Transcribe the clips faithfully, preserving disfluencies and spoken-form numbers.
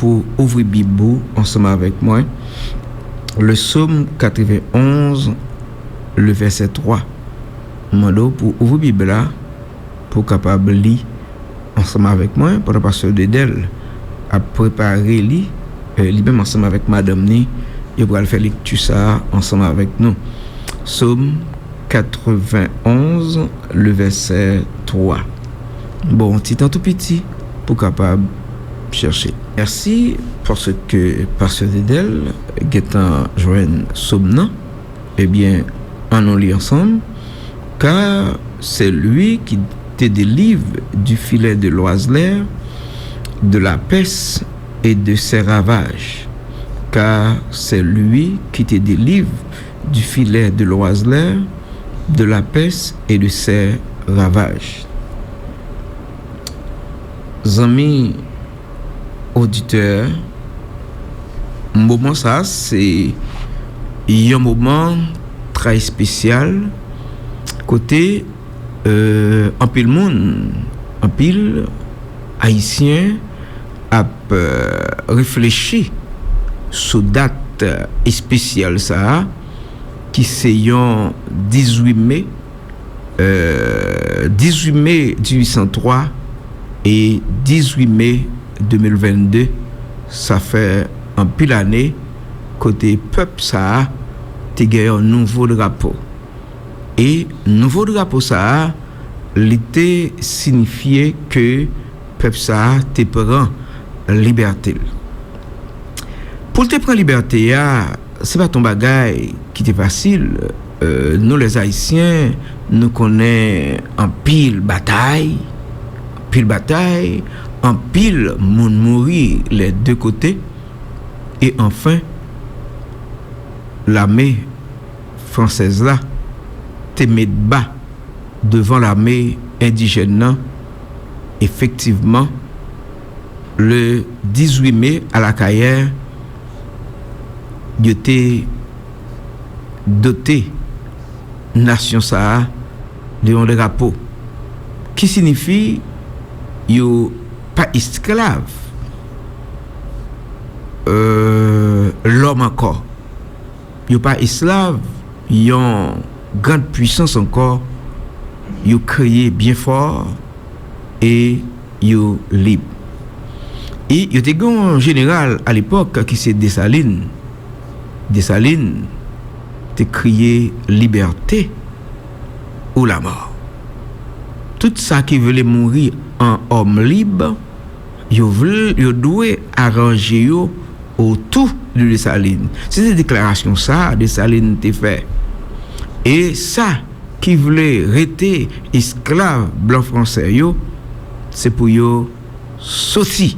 pou ouvri Bib ou ansanm avèk mwen. Le Psaume quatre-vingt-onze, le verset trois. M mande w pou ouvri Bib la, pou w kapab li ansanm avèk mwen, pandan pastè Dedel ap prepare li, eh, li menm ansanm avèk madanm ni, yo pral fè lekti sa a ansanm avèk nou. Psaume quatre-vingt-onze, le verset trois. Bon, ti tan tou piti pou kapab chèche. Mèsi, paske pastè Dedel gentan jwenn Psaume nan. Ebyen, annou li ansanm. Car c'est lui qui te délivre du filet de l'oiseleur, de la peste et de ses ravages. Car c'est lui qui te délivre du filet de l'oiseleur, de la peste et de ses ravages. Zanmi oditè, moman sa a se yon moman trè espesyal kote, euh, anpil moun, anpil Ayisyen ap, euh, reflechi sou dat, euh, espesyal sa a, ki se yon dizuit me, euh, dizuit me dizuit san twa e dizuit me de mil vennde, sa fè anpil ane, kote pèp sa a te gen yon nouvo drapo. E nouvo drapo sa a, li te sinifye ke pèp sa a te pran libète l. Pou l te pran libète a, se pa t yon bagay ki te fasil. Euh, nou, lèzayisyen, nou konnen anpil batay, anpil batay, anpil moun mouri lè de kote. E anfen, lame fransèz la te met ba devan lame endijèn nan. Efektivman, le dizuit me, Alakayè, yo te dote nasyon sa a de yon drapo ki sinifi yo pa esklav, euh, lòm ankò. Yo pa esklav yon grand pwisans ankò. Yo kreye byen fò e yo lib. E yo te gen yon jeneral alepòk ki se Desalin. Desalin te kriye libète ou lamò. Tout sa ki vle mouri an òm lib, yo vle, yo dwe aranje yo otou de Desalin. Se te deklarasyon sa a Desalin te fè. E sa ki vle rete esklav blan fransè yo, se pou yo soti.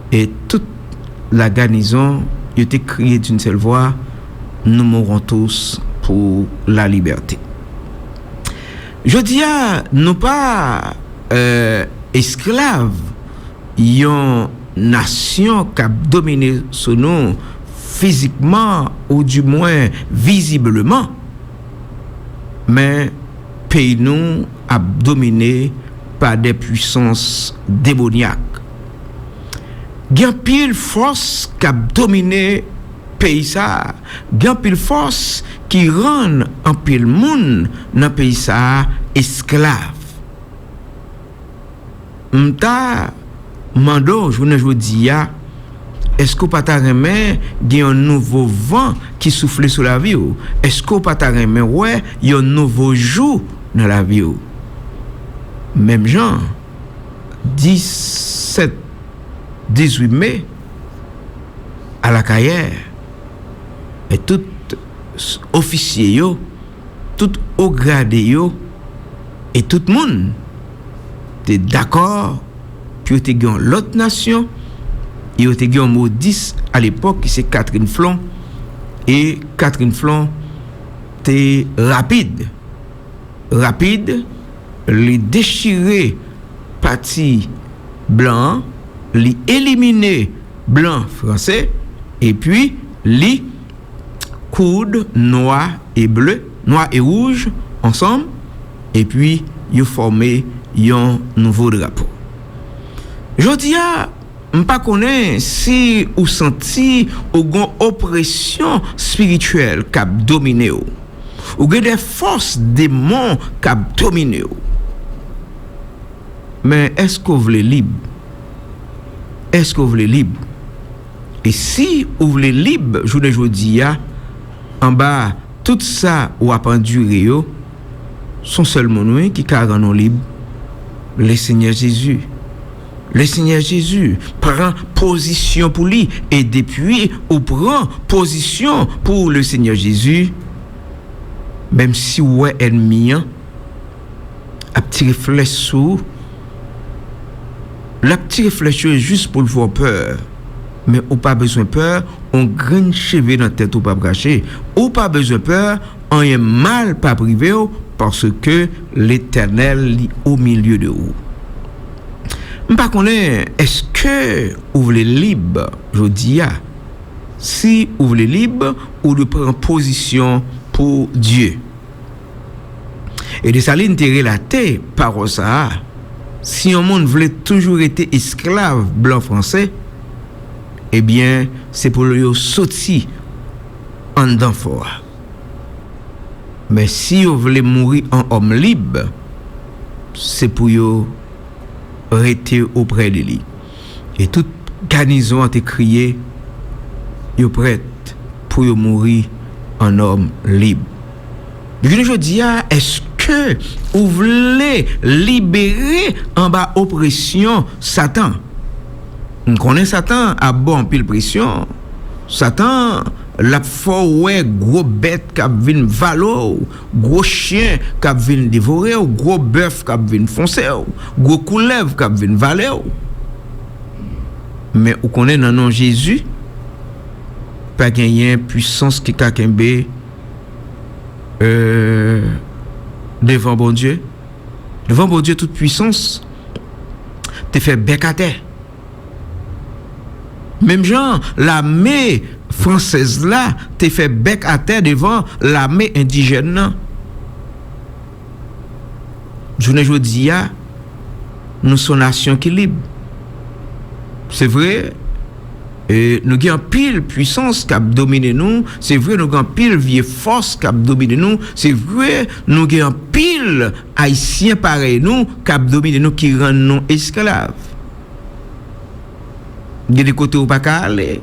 E tout la garnison, yo te kriye d'une seule voix, nous mourons tous pour la liberté. Jodi a, nou pa, euh, esklav yon nasyon k ap domine sou nou fizikman, ou dimwen vizibleman, men peyi nou ap domine pa de pwisans demonyak. Gen anpil fòs k ap domine peyi sa a. Gen anpil fòs ki rann anpil moun nan peyi sa a esklav. M ta mande w, jounen jodi a, èske w pa ta renmen gen yon nouvo van ki soufle sou lavi w? Èske w pa ta renmen wè yon nouvo jou nan lavi w? Menm jan, disèt, dizuit me, Alakayè, e tout s-, ofisye yo, tout o grade yo, e tout moun te dakò pou yo te gen yon lòt nasyon, e yo te gen yon modis alepòk ki se Catherine Flon, e Catherine Flon te rapid. Rapid, li dechire pati blan an, li elimine blan franse, epi li koud nwa e ble, nwa e wouj ansanm, epi yo fòme yon nouvo drapo. Jodi a, M pa konnen si ou santi ou gon opresyon espirityèl k ap domine w. Ou gen de fòs demon k ap domine w. Men èske w vle lib? Èske w vle lib? E si ou vle lib jounen jodi a, anba tout sa w ap andire yo, s on sèl moun, wi, ki ka rann ou lib. Lesenyè Jezi. Lesenyè Jezi. Pran pozisyon pou li. E depi ou pran pozisyon pou Lesenyè Jezi, menm si w wè ènmi an ap tire flèch sou ou, l ap tire flèch yo jis pou l fè w pè. Men ou pa bezwen pè, on grenn cheve nan tèt ou p ap krache. Ou pa bezwen pè, anyen mal p ap rive w, paske Letènèl, li o milye de ou. M pa konnen, èske ou vle lib jodi a? Si ou vle lib, ou dwe pran pozisyon pou Dye. E Desalin te relate pawòl sa a, si yon moun vle toujou rete esklav blan franse, ebyen, se pou yo soti anndan fò a. Men si yo vle mouri an òm lib, se pou yo rete oprè de li. E tout ganizon an te kriye, yo prèt pou yo mouri an òm lib. Jounen jodi a, èske ou vle libere anba opresyon Satan? M konnen Satan ap ba w anpil presyon. Satan, l ap fè w wè gwo bèt k ap vin vale w, gwo chen k ap vin devore w, gwo bèf k ap vin fonse w, gwo koulèv k ap vin vale w. Men ou konnen nan non Jezi, pa genyen pwisans ki ka kenbe, euh, devan Bondye. Devan Bondye, tout pwisans te fè bèk atè. Menm jan lame fransèz la te fè bèk atè devan lame endijèn nan. Jounen jodi a, nou se yon nasyon ki lib. Se vre, e, nou gen anpil pwisans k ap domine nou. Se vre, nou gen anpil vye fòs k ap domine nou. Se vre, nou gen anpil Ayisyen parèy nou k ap domine nou, ki rann nou esklav. Gen de kote ou pa ka ale.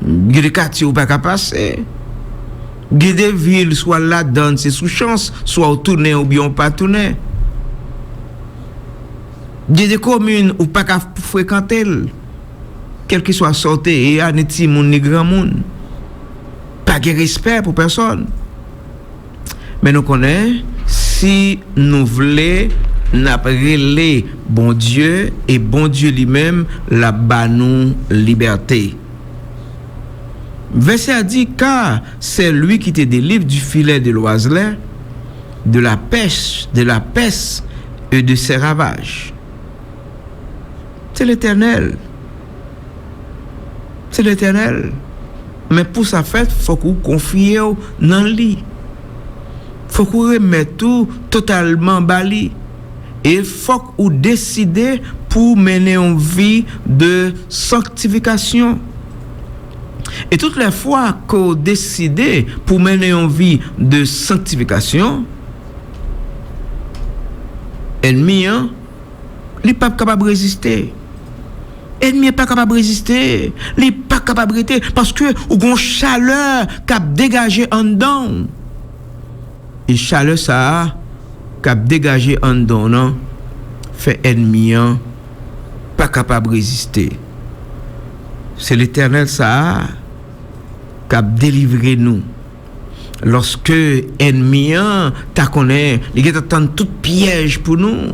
Gen de katye ou pa ka pase. Gen de vil, swa ladan l se sou chans, swa ou tounen oubyen ou pa tounen. Gen de komin ou pa ka frekante l. Kèlkeswa sa w te ye a, ni timoun, ni granmoun. Pa gen respè pou pèsòn. Men nou konnen, si nou vle, n ap rele Bondye, e Bondye li menm, l ap ba nou libète. Vèsè a di, car c'est lui qui te délivre du filet de l'oiseleur, de la pêche, de la peste et de ses ravages. Se Letènèl. Se Letènèl. Men pou sa fèt, fòk ou konfye w nan li. Fòk ou remèt ou totalman ba li. E fòk ou deside pou w mennen yon vi de sanktifikasyon. E tout lè fwa ke w deside pou w mennen yon vi de sanktifikasyon, ènmi an, li p ap kapab reziste. Ènmi an pa kapab reziste. Li pa kapab rete paske ou gon chalè k ap degaje anndan w. E chalè sa a k ap degaje anndan w nan fè ènmi an pa kapab reziste. Se Letènèl sa a k ap delivre nou. Lòske ènmi an ta konnen, li gentan tann tout pyèj pou nou.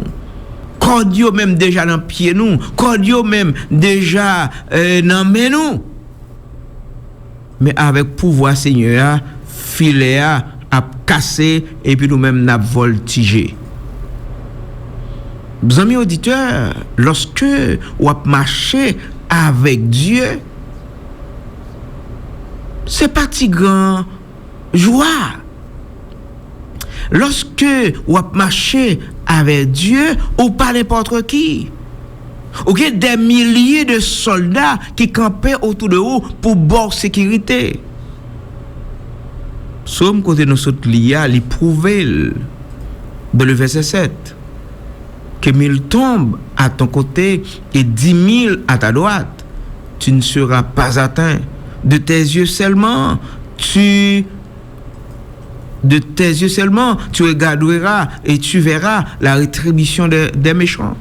Kòd yo menm deja nan pye nou. Kòd yo menm deja, eh, nan men nou. Men avèk pouvwa Senyè a, filè a ap kase epi nou menm n ap vòltije. Zanmi oditè, lòske w ap mache avèk Dye, se pa ti gran jwa. Lòske w ap mache avèk Dye, ou pa nenpòt ki. Ou gen dè milye de sòlda ki kanpe otou de ou pou ba w sekirite. Sòm kote nou sot li a, li pwouve l, dans le verset sept, que mille tombent à ton côté et dix mille à ta droite, tu ne seras pas atteint. De tes yeux seulement, tu de tes yeux seulement, tu regarderas et tu verras la rétribution des, des méchants.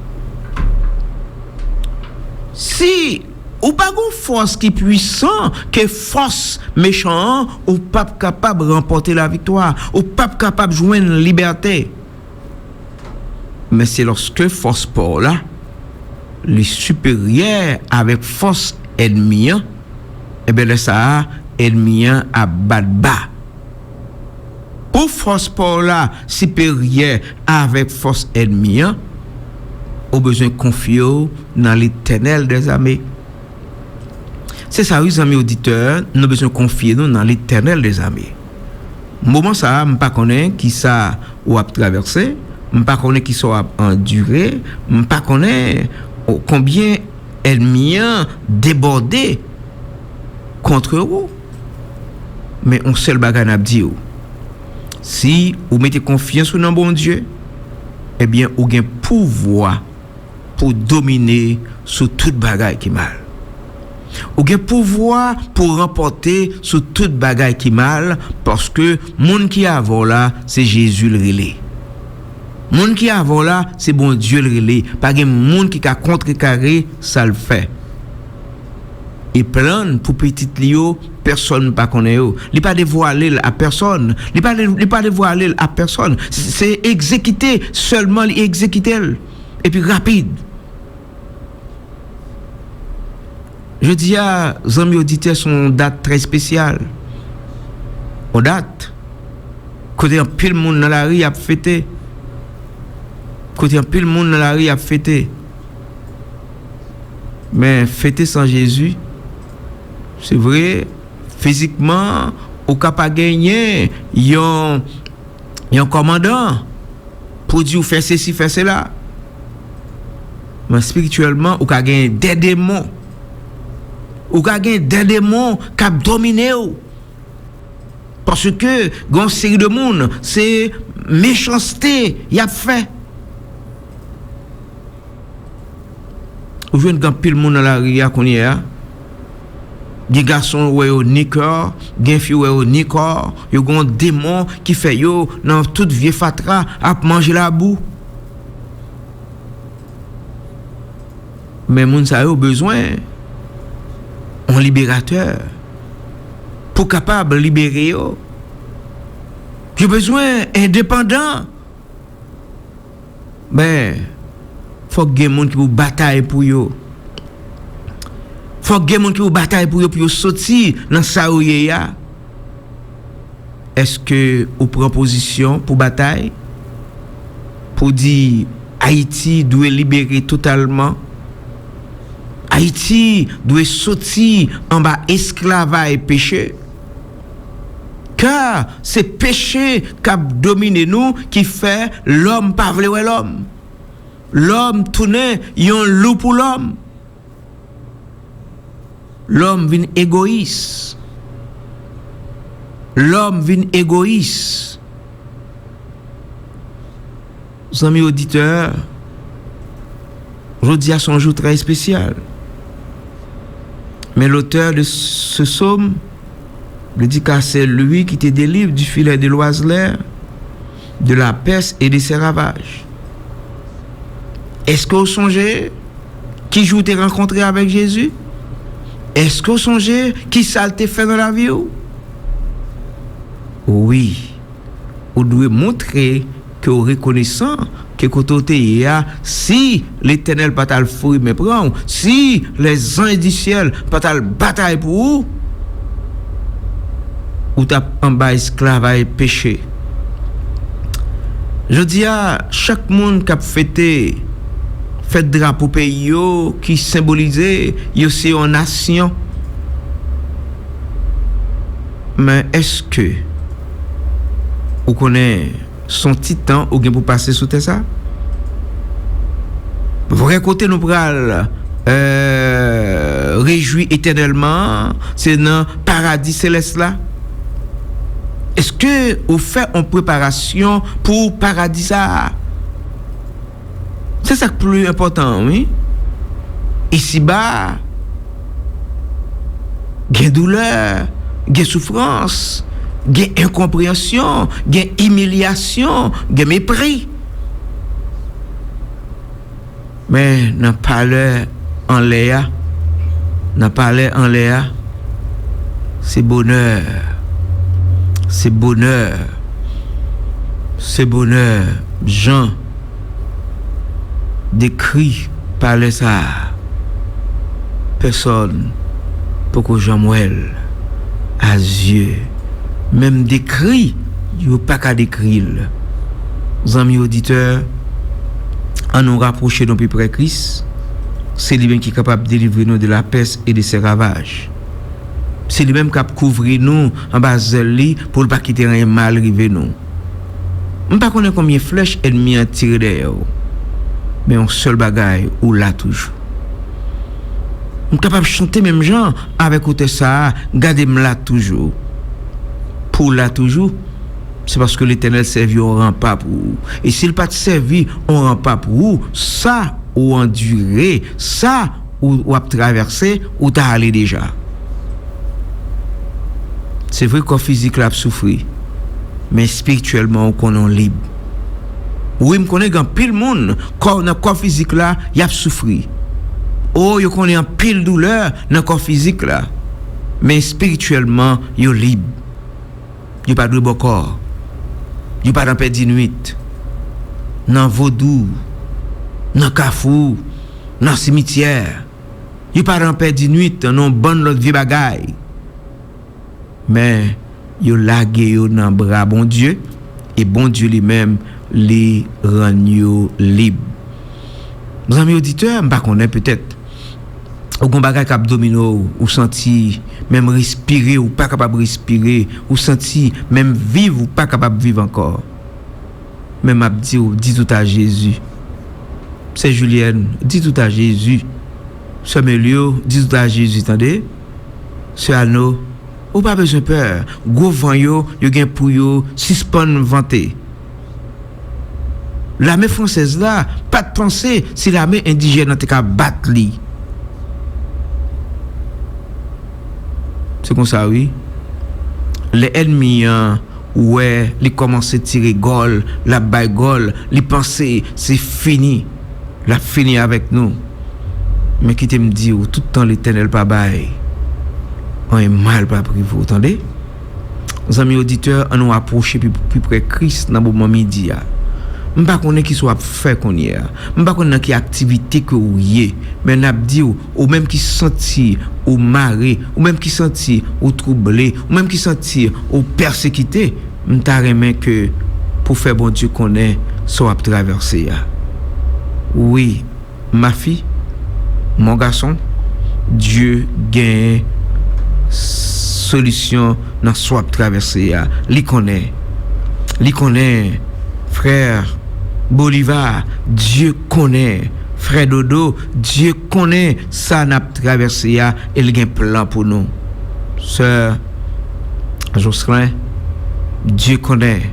Si ou pa gon fòs ki pwisan ke fòs mechan an, ou p ap kapab ranpòte laviktwa, ou p ap kapab jwenn libète. Men se lòske fòs pa w la, li siperyè avèk fòs ènmi an, ebyen, lè sa a, ènmi an ap bat ba. Pou fòs pa w la siperyè avèk fòs ènmi an, ou bezwen konfye w nan Letènèl dèzame. Se sa wi, zanmi oditè, nou bezwen konfye nou nan Letènèl dèzame. Moman sa a, m pa konnen kisa w ap travèse, m pa konnen kisa w ap andire, m pa konnen, o, konbyen ènmi an debòde kont ou. Men yon sèl bagay n ap di w, si ou mete konfyans ou nan Bondye, ebyen, ou gen pouvwa pou domine sou tout bagay ki mal. Ou gen pouvwa pou ranpòte sou tout bagay ki mal, paske moun ki avè w la, se Jezi l rele. Moun ki avè w la, se Bondye l rele. Pa gen moun ki ka kontrekare sa l fè. E plan pou pitit li yo, pèsonn pa konnen yo. Li pa devwale l a pèsonn. Li pa, li pa devwale l a pèsonn. Se, se egzekite sèlman li egzekite l. Epi rapid. Jodi a, zanmi oditè, se yon dat trè espesyal. Yon dat kote anpil moun nan lari ap fete. Kote anpil moun nan lari ap fete. Men fete san Jezi, se vre, fizikman, ou ka pa genyen yon, yon kòmandan pou di w fè sesi, fè sela. Men espirityèlman, ou ka gen de demon. Ou ka gen de demon k ap domine w. Paske gen yon seri de moun, se mechanste y ap fè. Ou jwenn gen anpil moun nan lari a kounye a. Gen gason ou wè yo ni kò, gen fi ou wè yo ni kò, yo gen yon demon ki fè yo nan tout vye fatra ap manje labou. Men moun sa yo bezwen yon liberatè pou kapab libere yo. Yo bezwen endepandan. Men, fòk gen moun ki pou batay pou yo. Fòk gen moun ki pou batay pou yo, pou yo soti nan sa yo ye a. Èske ou pran pozisyon pou batay? Pou di Ayiti dwe libere totalman? Ayiti dwe soti anba esklavay peche? Ka se peche k ap domine nou ki fè lòm pa vle wè lòm. Lòm tounen yon lou pou lòm. Lòm vin egoyis. Lòm vin egoyis. Zanmi oditè, jodi a se yon jou trè espesyal. Men l'auteur de ce psaume, li di, car c'est lui qui te délivre du filet de l'oiseleur, de la peste et de ses ravages. Èske w sonje ki jou w te rankontre avèk Jezi? Èske w sonje ki sa l te fè nan lavi w? Wi, ou dwe montre ke w rekonesan ke kote w te ye a, si Letènèl pa t al fouri men pran w, si lèzanj di syèl pa t al batay pou ou, ou t ap anba esklavay peche. Jodi a, chak moun k ap fete fèt drapo peyi yo ki senbolize yo se yon nasyon. Men èske ou konnen se yon ti tan ou gen pou pase sou tè sa? Vrè kote nou pral, euh, rejwi etènèlman an, se nan paradi selès la. Èske ou fè yon preparasyon pou paradi sa a? Se sa k pli enpòtan an, wi. Isiba a, gen doulè, gen soufrans, gen enkonpreyansyon, gen imilyasyon, gen mepri. Men nan palè anlè a, nan palè anlè a, se bonè, se bonè, se bonè. Jan dekri palè sa a, pèsòn poko janm wè l a zye. Menm dekri, yo pa ka dekri l. Zanmi oditè, ann nou rapwoche nou pi pre Kris. Se li menm ki kapab delivre nou de la pès e de ses ravages. Se li menm k ap kouvri nou anba zèl li pou l pa kite anyen mal rive nou. M pa konnen konbyen flèch ènmi an tire dèyè w, men yon sèl bagay, ou la toujou. M kapab chante menm jan avèk otè sa a, gade m la toujou. Pou w la toujou, se paske Letènèl sèvi yon ranpa pou ou. E si l pa t sèvi yon ranpa pou ou, sa ou andire, sa ou, w ap travèse, ou ta ale deja. Se vre, kò fizik la ap soufri, men espirityèlman, ou konnen w lib. Wi, m konnen gen anpil moun, kò, nan kò fizik la, y ap soufri. O, yo konnen anpil doulè nan kò fizik la, men espirityèlman, yo lib. Yo pa dwe bòkò. Yo pa nan pèdi nwit. Nan vodou, nan kafou, nan simityè. Yo pa nan pèdi nwit, nan yon bann lòt vye bagay. Men, yo lage yo nan bra Bondye, e Bondye li menm, li rann yo lib. Zanmi oditè, m pa konnen, petèt, ou gon bagay k ap domine w, ou santi menm respire, ou pa kapab respire, ou santi menm viv, ou pa kapab viv ankò. Men m ap di w, di tout a Jezi. Sè Julienne, di tout a Jezi. Sè Melio, di tout a Jezi, tande. Sè Ano, ou pa bezwen pè. Gwo van yo, yo gen pou yo sispann vante. Lame fransèz la pa t panse si lame endijèn nan te ka bat li. Se konsa, wi. Lè ènmi an wè li kòmanse tire gòl, l ap bay gòl, li panse se fini. L ap fini avèk nou. Men kite m di w, tout tan Letènèl pa bay, anyen mal p ap rive w, tande? Zanmi oditè, ann nou apwoche pi, pi pre Kris nan moman midi a. M pa konnen kisa w ap fè kounye a. M pa konn nan ki aktivite ke w ye, men n ap di w, ou menm ki santi ou mare, ou menm ki santi ou twouble, ou menm ki santi ou pèsekite, m ta renmen ke pou fè Bondye konnen sa w ap travèse a. Wi, ma fille, mon garçon, Dye gen solisyon nan sa w ap travèse a. Li konnen. Li konnen, frè Bolivar, Dye konnen. Frè Dodo, Dye konnen sa n ap travèse a e l gen plan pou nou. Sè Jocelyn, Dye konnen.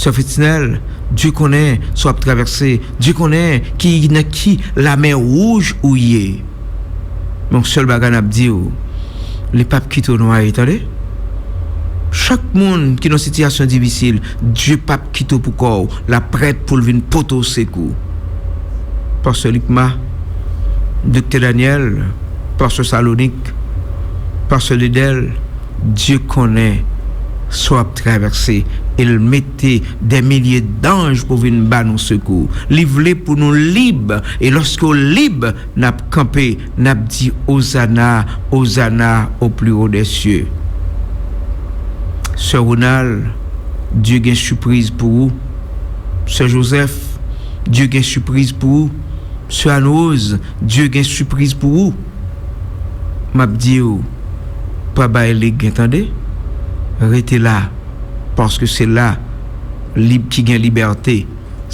Sè Fitinèl, Dye konnen sa w ap travèse. Dye konnen ki, nan ki lamè wouj ou ye. Men yon sèl bagay n ap di w, li p ap kite w nwaye, tande? Chak moun ki nan sitiyasyon difisil, Dye p ap kite w pou kò w, l ap prèt pou l vin pote w sekou. Pastè Likma, Doktè Daniel, Pastè Salonik, Pastè Ledèl, Dye konnen sa w ap travèse, e l mete dè milye danj pou vin ba nou sekou. Li vle pou nou lib, e lòske w lib, n ap kanpe, n ap di, Ozana, Ozana au plus haut des cieux. Sè Ronald, Dye gen sipriz pou ou. Sè Joseph, Dye gen sipriz pou ou. Sè Anne Rose, Dye gen sipriz pou ou. M ap di w, pa bay legen, tande. Rete la, paske se la lib ki gen libète.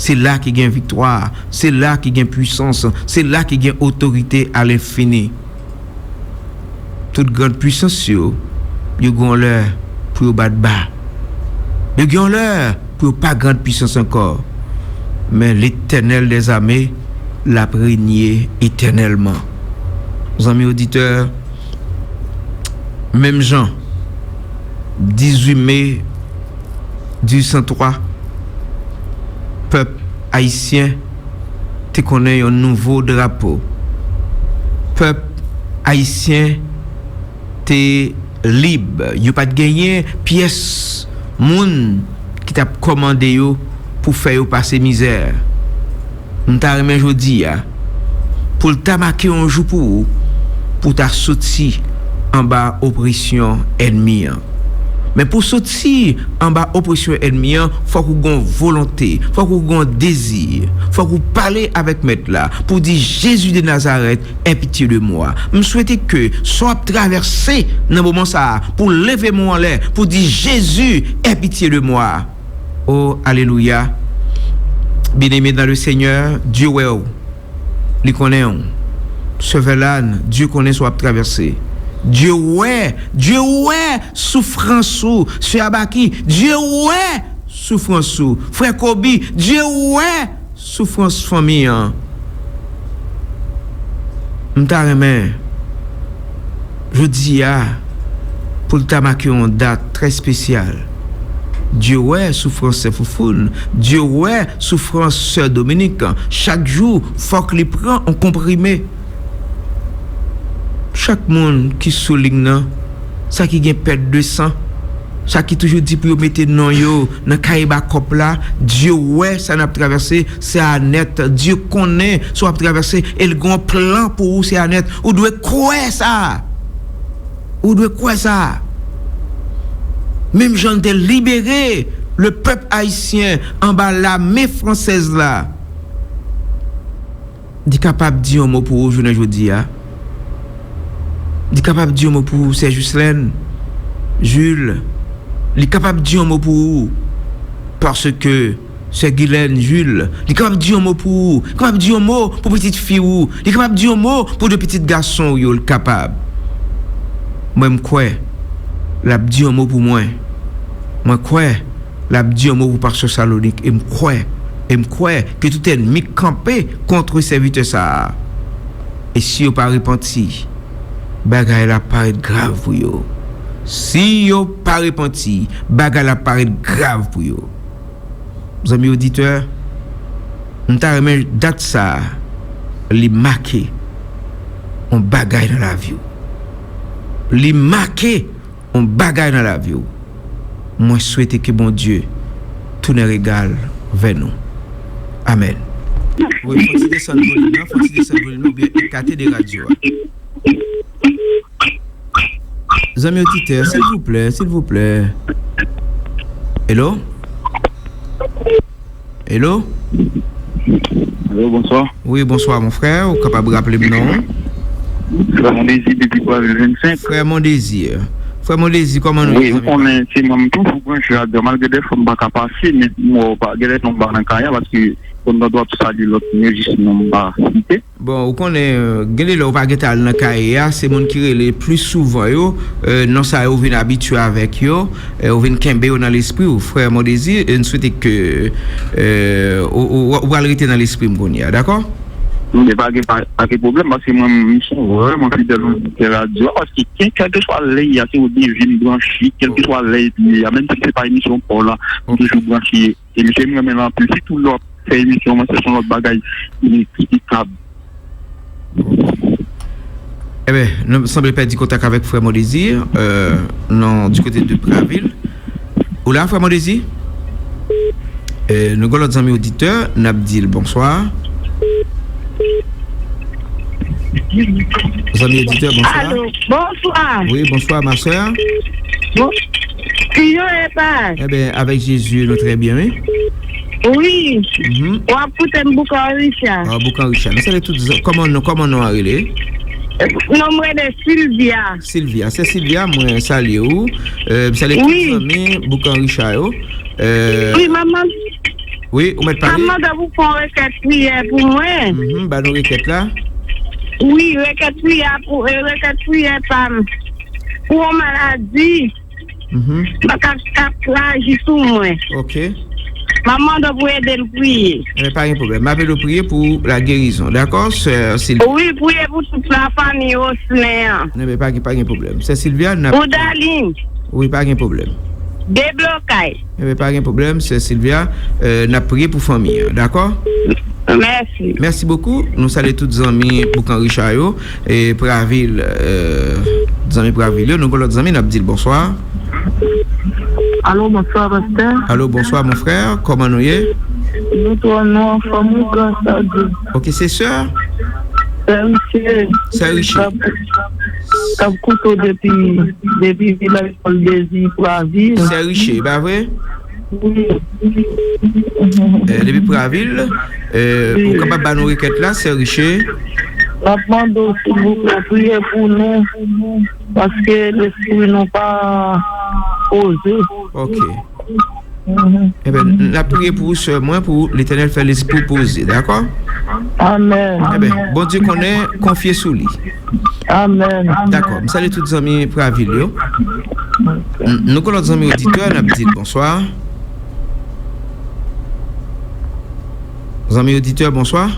Se la ki gen viktwa, se la ki gen pwisans, se la ki gen otorite alenfini. Tout grand pwisans yo, yo gen yon lè pou yo bat ba. Yo gen yon lè pou yo pa grand pwisans ankò. Men Letènèl dèzame, l ap renye etènèlman. Zanmi oditè, menm jan, dizuit me dizuit san twa, pèp ayisyen te konnen yon nouvo drapo. Pèp ayisyen te lib. Yo pa t genyen pyès moun ki t ap kòmande yo pou fè yo pase mizè. M ta renmen jodi a pou l ta make yon jou pou ou, pou w ta soti anba opresyon ènmi an. Men pou w soti anba opresyon ènmi an, fòk ou gen yon volonte, fòk ou gen yon dezi, fòk ou pale avèk Mèt la, pou w di, Jezi de Nazarèt, aie pitié de moi. M swete ke sa w ap travèse nan moman sa a, pou w leve men w anlè, pou w di, Jezi, aie pitié de moi. O, alelouya. Bien-aimé dans le Seigneur, Dye wè w. Li konnen w. Sè Verlane, Dye konnen sa w ap travèse. Dye wè, Dye wè soufrans ou. Sè Abaki, Dye wè soufrans ou. Frè Kobi, Dye wè soufrans fanmi an. M ta renmen jodi a pou l ta make yon dat trè espesyal. Dye wè soufrans sè Foufoun, Dye wè soufrans sè Dominik. Chak jou, fòk li pran yon konprime. Chak moun ki sou liy nan, sa ki gen pèt de san, sa ki toujou di pou yo mete non yo nan kaye bakòp la, Dye wè sa n ap travèse, sè Anèt. Dye konnen sa w ap travèse, e l gen yon plan pou ou, sè Anèt. Ou dwe kwè sa. Ou dwe kwè sa. Menm jan l te libere le pèp ayisyen anba lame fransèz la, li kapab di yon mo pou ou jounen jodi a. Li kapab di yon mo pou ou, sè Jislèn, Jil. Li kapab di yon mo pou ou, paske sè Gilèn, Jil. Li kapab di yon mo pou ou. Li kapab di yon mo pou pitit fi ou. Li kapab di yon mo pou de pitit gason w yo. Li kapab. Mwen, m kwè l ap di yon mo pou mwen. Mwen kwè l ap di yon mo pou pastè Salonik, e m kwè, e m kwè ke tout ènmi k kanpe kont sèvitè sa a. E si yo pa repanti, bagay la ap parèt grav pou yo. Si yo pa repanti, bagay la ap parèt grav pou yo. Zanmi oditè, m ta renmen dat sa a, li make yon bagay nan lavi w. Li make yon bagay nan lavi w. Mwen swete ke Bondye tounen rega l vè nou. Amèn. Wi, fò ti desann volim nan, fò ti desann volim nan, oubyen ekate de radyo a. Zanmi oditè, silvouplè, silvouplè. Hello? Hello? Alo, bonswa. Wi, bonswa, mon frè. Ou kapab raple m non ou? Frè Mondezi depi Bwavil vennsenk. Frè Mondezi. Frè Mondezi, kòman nou ye, zanmi pa m? Wi, ou konnen, se mwen, m toujou branche radyo a, malgre dèfwa m pa ka pase, men m wè w pa, gen lè non m pa nan kay la, paske konn nan dwa ap salye lòt moun yo, jis non m pa site. Bon, ou konnen, euh, gen de lè ou pa gentan al nan kaye a, se moun ki rele plis souvan yo, euh, non sa yo ou vin abitye avèk yo, euh, ou vin kenbe yo nan lespri w, frè Mondezi, e n swete ke, euh, ou, ou, ou pral rete nan lespri m kounye a, dakò? Wi, men pa gen, pa, pa gen pwoblèm, paske mwen, m se yon vrèman fidèl oditè radyo a, paske ke-, kèlkeswa lè y a, se ou devye m branche, kèlkeswa lè y a, menm si se pa emisyon pa w la, m toujou branche. Emisyon m renmen l anpil. Sitou lè w ap fè emisyon, mwen se yon lòt bagay ineksplike. Ebyen, nou sanble pèdi kontak avèk frè Mondezi, euh, nan, du côté de Bwavil. Ou la, frè Mondezi? Euh, nou gen lòt zanmi oditè, n ap di l bonswa. Zanmi oditè, bonswa. Alo, bonswa. Wi, bonswa, ma sè. Bon, kijan w ye, pa? Ebyen, avèk Jezi, nou trè byen, wi. Wi. Mhm. W ap koute m Boukan Richa. Ah, Boukan Richa. Nou salye tout zan-, kòman non, kòman non an rele? Non, m rele Silvia. Silvia, sè Silvia, mwen salye w. Euh, m salye tout zanmi Boukan Richa yo. Euh, wi, manman. Wi, ou mèt pale. Mwen mande pou fè yon rekèt priyè pou mwen. Mhm, ba nou rekèt la. Wi, rekèt priyè pou, e, rekèt priyè pa m. Pou yon maladi. Mhm. Baka k ap aji sou mwen. Ok. Mwen mande pou ede m priye. Enben, pa gen pwoblèm. M ap ede w priye pou la gerizon. Dakò, sè Silvia? Wi, priye pou tout la fanmi Oslen an. Enben, pa gen, pa gen pwoblèm. Sè Silvia, n ap... Pou Darline. Wi, pa gen pwoblèm. Deblokay. Enben, pa gen pwoblèm, sè Silvia. Euh, n ap priye pou fanmi an, dakò? Mèsi. Mèsi bokou. Nou salye tout zanmi Boukan Richa yo. E Pravil, euh, zanmi Pravil yo. Nou gon lòt zanmi, n ap di l bonswa. Alo, bonswa, pastè. Alo, bonswa, mon frè. Kòman nou ye? Nou tou, nou anfòm, wi, gras a Dye. Ok, se sè? Sè Riche. Sè Riche. K ap, k ap koute w depi, depi vilaj Pòl Dezi, Pravil. Sè Riche, e pa vre? Wi. Eh, depi Pravil, eh, ou kapab ba nou rekèt la, sè Riche? M ap mande w, silvouplè, priye pou nou, paske lespri nou pa poze. Ok. Mhm. Enben, n ap priye pou ou, sè mwen, pou Letènèl fè lespri w poze, dakò? Amèn. Enben, Bondye konnen, konfye sou li. Amèn. Dakò, m salye tout zanmi Pravil yo. N-, nou gon lòt zanmi oditè, n ap di l bonswa. Zanmi oditè, bonswa.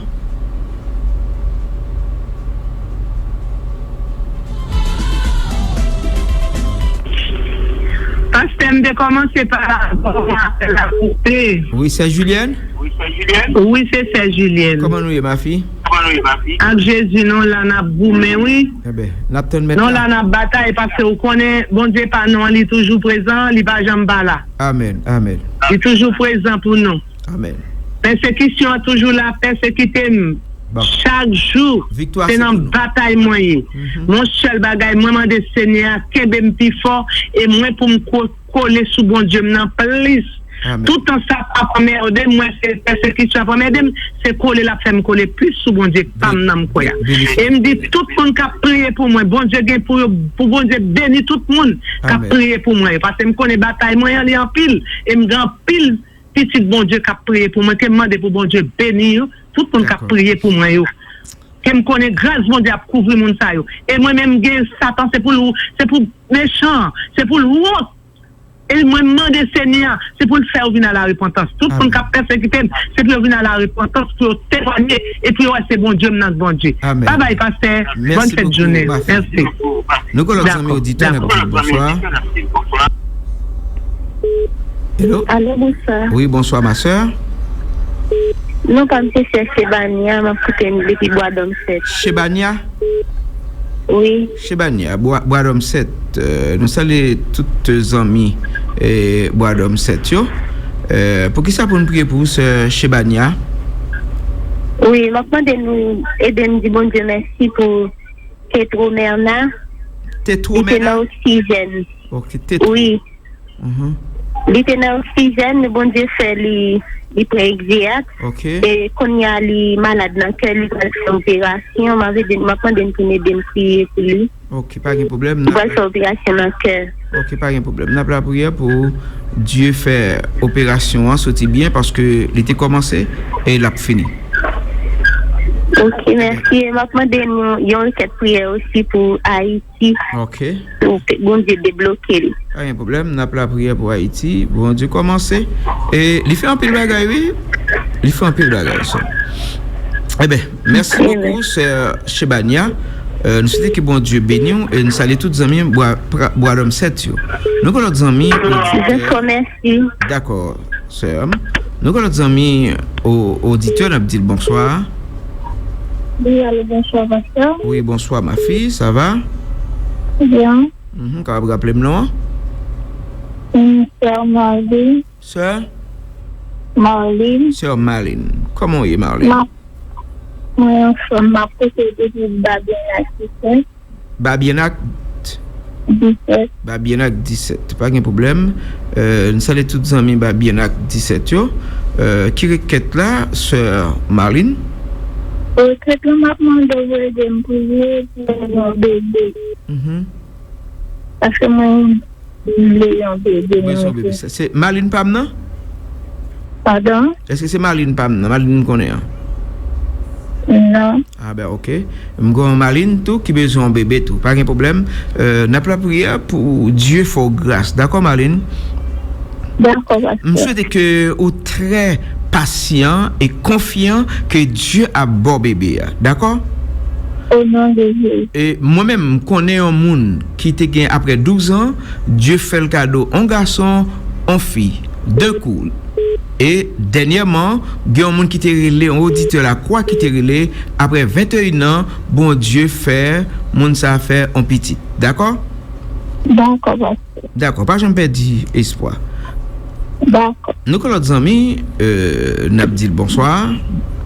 Pastè, m te kòmanse pa la, bon, apèl la koupe. Wi, sè Julienne? Wi, se sè Julienne. Kòman nou ye, mafi? Ak Jezi, nou la n ap goumen, wi. Enben, n ap tann mèt la. Nou la n ap batay, paske ou konnen, Bondye pa nou an, li toujou prezan, li pa janm pa la. Amèn, amèn. Li toujou prezan pou nou. Amèn. Pèsekisyon an toujou la, pèsekite m. Bon. Chak jou, se nan batay mwen ye. Mhm. Yon sèl bagay, mwen mande Senyè a kenbe m pi fò, e mwen pou m ko-, kole sou Bondye m nan plis. Amèn. Toutan Satan ap anmède m, mwen se pèsekisyon ap anmède m, se kole l ap fè m kole plis sou Bondye pa m nan m kwè a. Beni, beni. E m di tout moun k ap priye pou mwen, Bondye gen pou yo, pou Bondye beni tout moun k ap priye pou mwen yo, paske m konnen batay mwen an li anpil, e m gen anpil pitit Bondye k ap priye pou mwen, ke m mande pou Bondye beni yo, tout moun k ap priye pou mwen yo. Ke m konnen gras Bondye ap kouvri moun sa yo. E mwen menm gen Satan, se pou l, se pou mechan, se pou l wont. E mwen mande Senyè a, se pou l fè yo vin a la repantans. Tout moun k ap pèsekite m, se pou yo vin a la repantans, pou yo temwanye, e pou yo wè se Bondye m nan k Bondye. Amèn. Babay, pastè. Bòn fèt jounen. Mèsi. Nou gen lòt zanmi oditè, n ap di l bonswa. Hello? Alo, bonswa. Wi, bonswa, ma sè. Non pa m se sè Chebania, m ap koute n depi Bwadòm sèt. Chebania? Wi. Chebania, Bwa-, Bwadòm sèt, euh, nou salye tout zanmi, eh, Bwadòm sèt yo. Euh, poukisa pou n priye pou ou, sè Chebania? Wi, m ap mande nou ede m di Bondye mèsi pou Tetro Merna. Tetro Merna? Li te nan oksijèn. Ok, Tetro. Wi. Mhm. Li te nan oksijèn, Bondye fè li, li pran egzeyat. Ok. E kounye a li malad nan kè, li pral fè operasyon. M ap ede, m ap mande n pou n ede m priye pou li. Ok, pa gen pwoblèm. Li pral fè operasyon nan kè. Ok, pa gen pwoblèm. N ap lapriyè pou Dye fè operasyon an soti byen, paske li te kòmanse e l ap fini. Ok, mèsi. E m ap mande nou yon rekèt priyè osi pou Ayiti. Ok. Pou ke Bondye debloke l. Pa gen pwoblèm, n ap lapriyè pou Ayiti. Bondye kòmanse. E li fè anpil bagay, wi. Li fè anpil bagay, sè. Enben, mèsi bokou, sè Chebania. Euh, nou swete ke Bondye beni w e nou salye tout zanmi Bwa-, Pra-, Bwadòm sèt yo. Nou gen lòt zanmi, oditè. Dakò, sè m. Nou gen lòt zanmi, o-, oditè, n ap di l bonswa. Wi, alo, bonswa, pastè. Wi, bonswa, ma fille, ça va? Byen. Mhm, kapab raple m non an? M, sè Marlene. Sè? Marlene. Sè Marlene. Kòman w ye, Marlene? M ap, mwen anfòm, m ap koute depi Babyenak disèt. Babyenak? Disèt. Babyenak disèt. Pa gen pwoblèm. Euh, n salye tout zanmi Babyenak disèt yo. Euh, ki rekèt la, sè Marlene? Rekèt la, m ap mande w ede m priye pou yon bebe. Mhm. Paske mwen vle yon bebe. Mwen se yon bebe. Se, se Malin pa m nan? Padan? Èske se Malin pa m nan? Malin m konnen an? Non. Ah ben, ok. M gen yon Malin tou ki bezwen yon bebe tou. Pa gen pwoblèm. Euh, n ap lapriyè pou Dye fè w gras. Dakò, Malin? Dakò, pastè. M swete ke ou trè pasyan e konfyan ke Dye ap ba w bebe a. Dakò? O non de Jezi. E mwen menm, m konnen yon moun ki te gen apre douz an, Dye fè l kado yon gason, yon fi, de kou. E dènyèman, gen yon moun ki te rele, yon oditè Lakwa ki te rele, apre venteyen an, Bondye fè moun sa a fè yon pitit. Dakò? Dakò, pastè. Dakò, pa janm pèdi espwa. Dakò. Nou gen lòt zanmi, euh, n ap di l bonswa.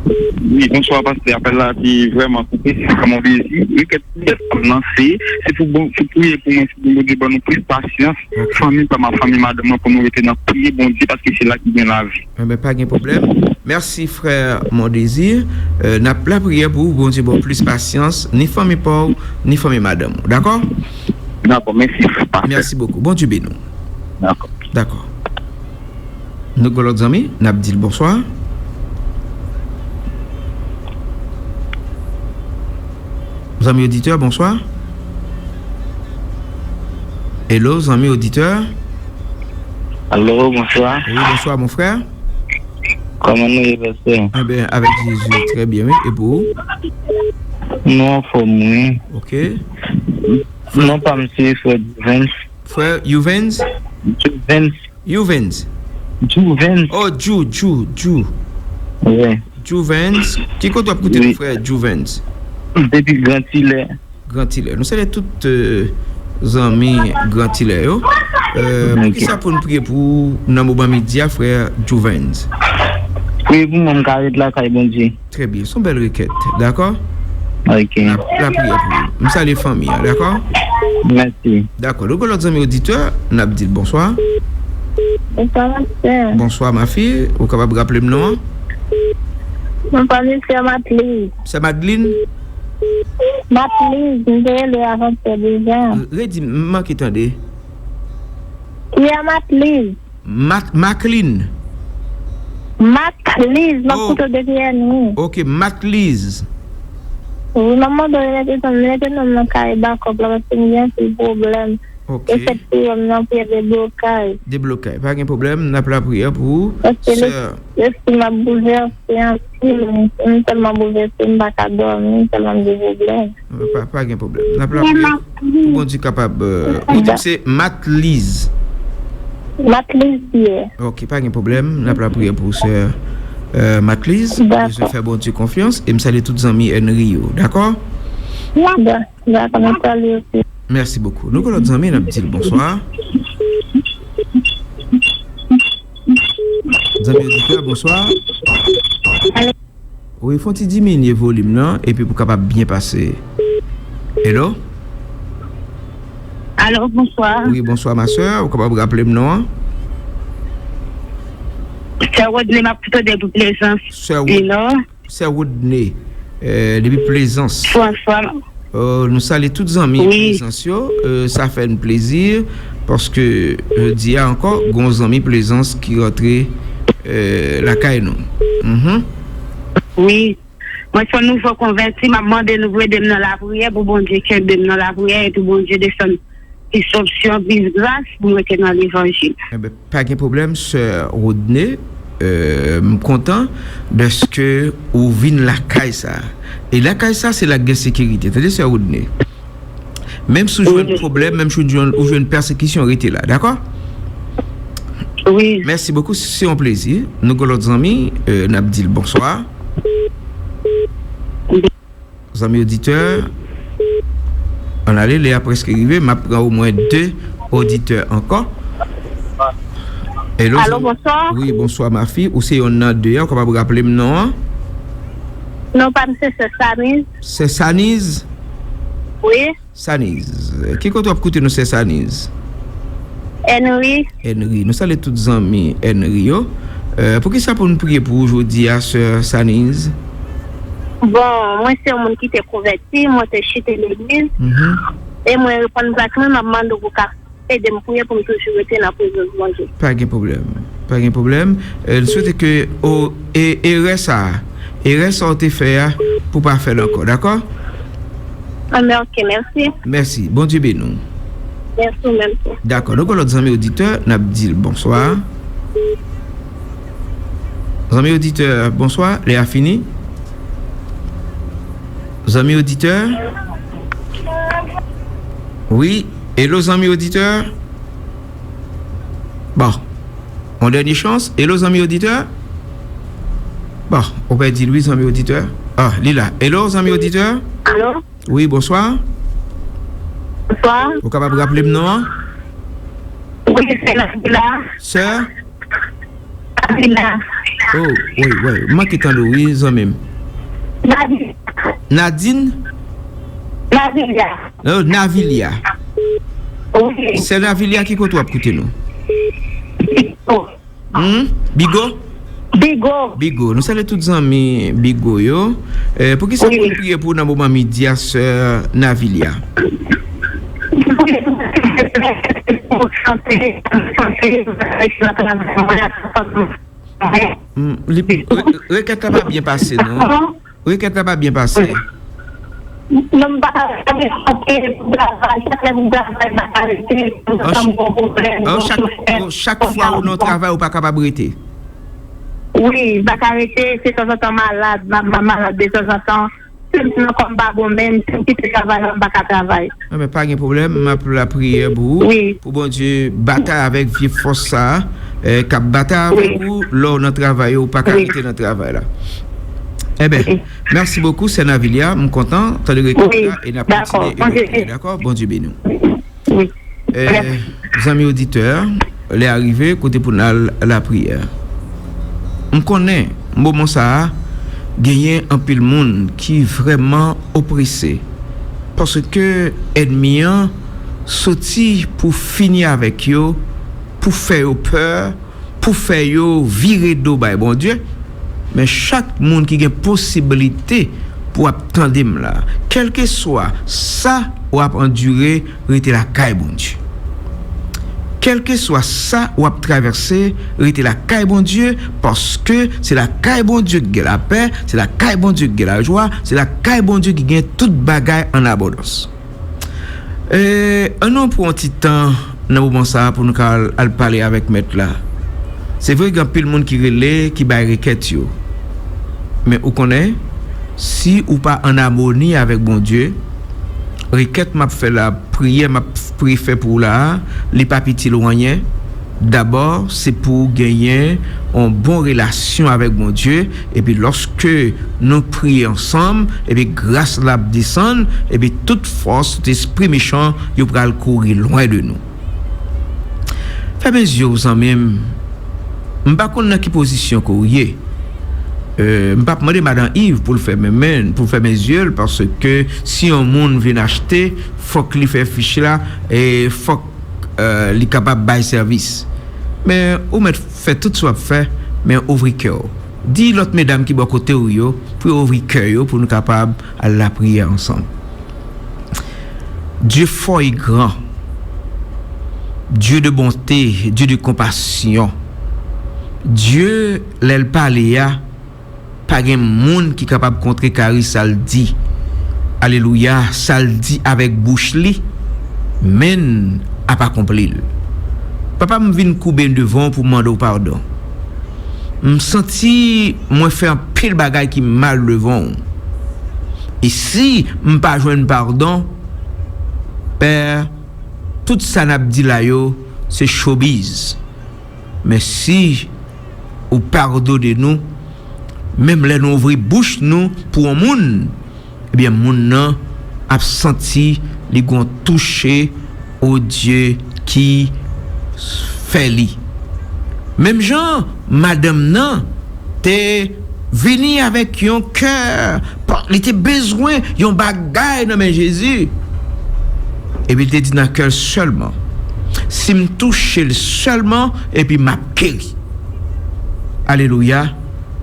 Wi, bonswa, pastè. Apèl la te vrèman koupe, se vrèman bezi. Rikèt priyè pa m nan, se, se pou bon, se priye pou mwen, se pou Bondye ban nou plis pasyans. Ok. Fanmi pa m, fanmi madanm mwen, pou nou rete nan priye Bondye, paske se la ki gen lavi. Enben, pa gen pwoblèm. Mèsi, frè Mondésir. Euh, n ap lapriyè pou ou, Bondye ba w plis pasyans, ni fanmi pa w, ni fanmi madanm ou. Dakò? Dakò, mèsi, pastè. Mèsi bokou. Bondye beni w. Dakò. Dakò. Nou gen lòt zanmi, n ap di l bonswa. Zanmi oditè, bonswa. Hello, zanmi oditè. Alo, bonswa. Wi, bonswa, mon frè. Kòman nou ye, pastè? Enben, avèk Jezi, trè byen, wi. E pou ou? Nou anfòm, wi. Ok. Non pa m se frè Juvens. Frè Juvens? Juvens. Juvens. Juvens. Oh, Ju, Ju, Ju. Wi. Juvens. Ki kote w ap koute nou, frè Juvens? Depi Grand Île. Grand Île. Nou salye tout, euh, zanmi Grand Île yo. Euh, pou kisa pou n priye pou ou nan moman midi a, frè Juvens? Priye pou mwen, m ka ret lakay Bondye. Trè byen. Se yon bèl rekèt. Dakò? Ok. N ap lapriyè pou ou. M salye fanmi an, dakò? Mèsi. Dakò. Nou gen lòt zanmi oditè, n ap di l bonswa. Bonswa, pastè. Bonswa, ma fille. Ou kapab raple m non an? Mwen pa m se Matliz. Sè Madeline? Matliz, m te rele avantyè deja. Redi, m manke tande. Ki a Matliz? Mat-, Macklin. Matliz, m ap koute w depi Ènri. Ok, Matliz. Wi, m ap mande w rete non m, rete non m nan kay bakòp la, paske m gen anpil pwoblèm. Ok. E fèt pou yo, m nan priyè deblokay. Deblokay, pa gen pwoblèm, n ap lapriyè pou ou, sè. Paske lespri m ap boulvèse anpil, m, m tèlman boulvèse, m pa ka dòmi, m tèlman m gen pwoblèm. Pa, pa gen pwoblèm. N ap lapriyè pou Bondye kapab, euh, ou di m se Matliz. Matliz Pierre. Ok, pa gen pwoblèm. N ap lapriyè pou sè, euh, Matliz. Dakò. Bezwen fè Bondye konfyans. E m salye tout zanmi Ènri yo. Dakò? Dakò. Dakò, m ap salye osi. Mèsi bokou. Nou gen lòt zanmi, n ap di l bonswa. Zanmi oditè, bonswa. Alo. Wi, fè yon ti diminye volim nan, epi pou kapab byen pase. Hello? Alo, bonswa. Wi, bonswa, ma sè. Ou kapab raple m non an? Sè Rodney, m ap tande depi Plezans. Sè Rod-, Sè Rodney, euh, depi Plezans. François. Euh, nou salye tout zanmi Plezans yo. Euh, sa fè n plezi, paske, euh, jodi a ankò, gen yon zanmi Plezans ki rantre, euh, lakay nou. Mhm. Wi. Mwen se yon nouvo konvèti, m ap mande nou pou ede m nan lapriyè, pou Bondye kenbe m nan lapriyè, e pou Bondye desann plis onksyon, plis gras pou m rete nan levanjil. Enben, pa gen pwoblèm, sè Rodney. Euh, m kontan dèske ou vin lakay sa. E lakay sa, se la k gen sekirite. Tande, sè Rodney. Menm si w jwenn pwoblèm, menm si w jwenn, ou jwenn pèsekisyon, rete la, dakò? Wi. Mèsi bokou, se yon plezi. Nou gen lòt zanmi, euh, n ap di l bonswa. Zanmi oditè, ann ale, lè a prèske rive, m ap pran omwen de oditè ankò. Hello, alo, zanmi. Bonswa. Wi, bonswa, ma fille. Ou se yonn nan de a, ou kapab raple m non an? Non pa m se Sè Saniz. Sè Saniz? Wi. Saniz. Ki kote w ap koute nou, Sè Saniz? Ènri. Ènri. Nou salye tout zanmi Ènri yo. Euh, poukisa pou n priye pou ou jodi a, Sè Saniz? Bon, mwen se yon moun ki te konvèti, mwen te chite legliz. Mhm. E mwen reponn plak mwen, m ap mande w pou w ka ede m priye pou m toujou rete nan prezans Bondye. Pa gen pwoblèm. Pa gen pwoblèm. Eh, n swete ke o, e, erè sa a, erè sa w te fè a, pou pa fè l ankò, dakò? Ah, men ok, mèsi. Mèsi. Bondye beni w. Mèsi, ou menm tou. Dakò. Nou gen lòt zanmi oditè, n ap di l bonswa. Zanmi oditè, bonswa. Lè a fini. Zanmi oditè. Wi. Hello, zanmi oditè. Bon. Yon dènye chans. Hello, zanmi oditè. Bon, ou pèdi l wi, zanmi oditè. Ah, li la. Hello, zanmi oditè. Alo? Wi, bonswa. Bonswa. Ou kapab raple m non an? Wi, se Nabila. Sè? Nabila. Oh, wi, wi. M manke tande w, wi, zanmi m. Nabila. Nadine? Navilya. Oh, Navilya. Wi. Sè Navilya, ki kote w ap koute nou? Bigo. Hmm? Bigo? Bigo. Bigo. Nou salye tout zanmi Bigo yo. Eh, pou ki sa pou n priye pou w nan moman midi a, sè Navilya? Pou chante, chante, chante, Hmm, li, re-, rekèt la pa byen pase, non. Rekèt la pa byen pase. Non, m pa ka rete pou travay. Chak lè m travay, m pa ka rete. An ch-, an chak, chak fwa ou nan travay, ou pa kapab rete. Wi, m pa ka rete. Se tanzantan malad, m, m malad de tanzantan. Tèt mwen kò m pa bon, menm si m kite travay la, m pa ka travay. Enben, pa gen pwoblèm, m ap lapriyè pou ou. Wi. Pou Bondye batay avèk vye fòs sa a, eh, k ap batay avèk ou, lè w nan travay ou pa ka rete nan travay la. Enben, mèsi bokou, sè Navilya, m kontan tande rekèt la, e n ap kontinye e priye, dakò? Bondye beni w. Wi. Eh, zanmi oditè, lè a rive, kote pou n al lapriyè. M konnen, moman sa a, genyen anpil moun ki vrèman oprese, paske ènmi an soti pou fini avèk yo, pou fè yo pè, pou fè yo vire do bay Bondye, men chak moun ki gen posiblite pou ap tande m la, kèlkeswa sa w ap andire, rete lakay Bondye. Kèlkeswa sa w ap travèse, rete lakay Bondye, paske se lakay Bondye ki gen lapè, se lakay Bondye ki gen lajwa, se lakay Bondye ki gen tout bagay an abondans. E, ann nou pran yon ti tan nan moman sa a pou nou ka al, al pale avèk Mèt la. Se vre, gen anpil moun ki rele, ki bay rekèt yo. Men ou konnen, si ou pa ann amoni avèk Bondye, rekèt m ap fè la, priyè m ap priye fè pou ou la a, li pa itil ou anyen. Dabò, se pou w genyen yon bon relasyon avèk Bondye, epi lòske nou priye ansanm, epi gras la ap desann, epi tout fòs, tout espri mechan, yo pral kouri lwen de nou. Fèmen zye w, zanmi m. M pa konn nan ki pozisyon ke w ye. Eh, m p ap mande madan Iv pou l fèmen men, pou l fèmen zye l, paske si yon moun vin achte, fòk li fè fich la, e fòk, eh, li kapab bay sèvis. Men ou mèt fè tout sa w ap fè, men ouvri kè w. Di lòt medam ki bò kote w yo pou yo ouvri kè yo, pou nou kapab al lapriyè ansanm. Dieu fort et grand, Dieu de bonté, Dieu de compassion. Dieu, lè l pale a, pa gen moun ki kapab kontrekare sa l di. Alelouya, sa l di avèk bouch li, men n ap akonpli l. Papa, m vin koube m devan w pou m mande w padon. M santi mwen fè anpil bagay ki mal devan w. E si m pa jwenn padon, Pè, tout sa n ap di la yo, se chobiz. Men si ou padone nou, menm lè nou ouvri bouch nou pou yon moun, ebyen, moun nan ap santi li gon touche o Dye ki fè li. Menm jan madanm nan te vini avèk yon kè, pa, li te bezwen yon bagay nan men Jezi. Epi li te di nan kè l sèlman, "Si m touche l sèlman, epi m ap geri." Alelouya.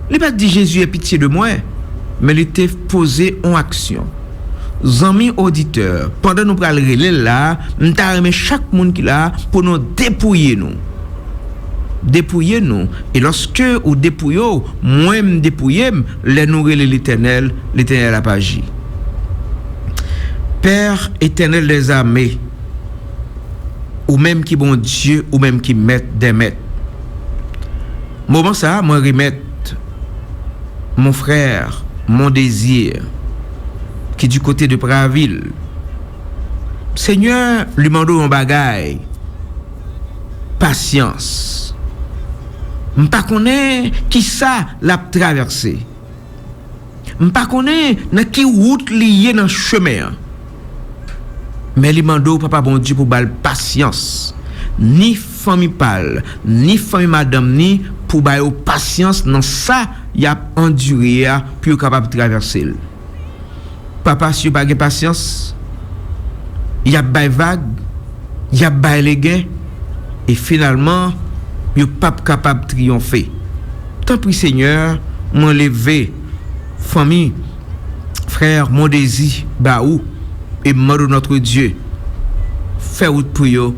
Li pa t di, "Jezi, e pitye de mwen," men li te poze yon aksyon. Zanmi oditè, pandan nou pral rele l la, m ta renmen chak moun ki la pou nou depouye nou. Depouye nou, e lòske ou depouye w, mwen m depouye m, lè nou rele Letènèl, Letènèl ap aji. Pè Etènèl dèzame, ou menm ki Bondye, ou menm ki Mèt dè mèt. Moman sa a, mwen remèt mon frè, mon dezi, ki di kote de Pravil. Senyè, li mande w yon bagay, pasyans. M pa konnen kisa l ap travèse. M pa konnen nan ki wout li ye nan chemen an. Men li mande w, Papa Bondye, pou ba l pasyans. Ni fanmi pa l, ni fanmi madanm ni, pou ba yo pasyans nan sa y ap andire a, pou yo kapab travèse l. Papa, si yo pa gen pasyans, y ap bay vag, y ap bay legen, e finalman, yo p ap kapab triyonfe. Tanpri, Senyè, mwen leve fanmi, frè, mon dezi ba ou, e m mande w, Notre Dieu, fè wout pou yo,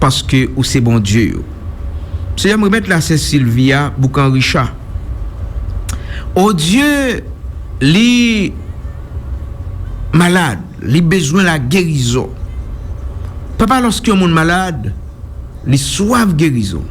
paske ou se Bondye yo. Senyè, m remèt la sè Silvia Boukan Richard. O Dye, li malad, li bezwen la gerizon. Papa, lòske yon moun malad, li swaf gerizon.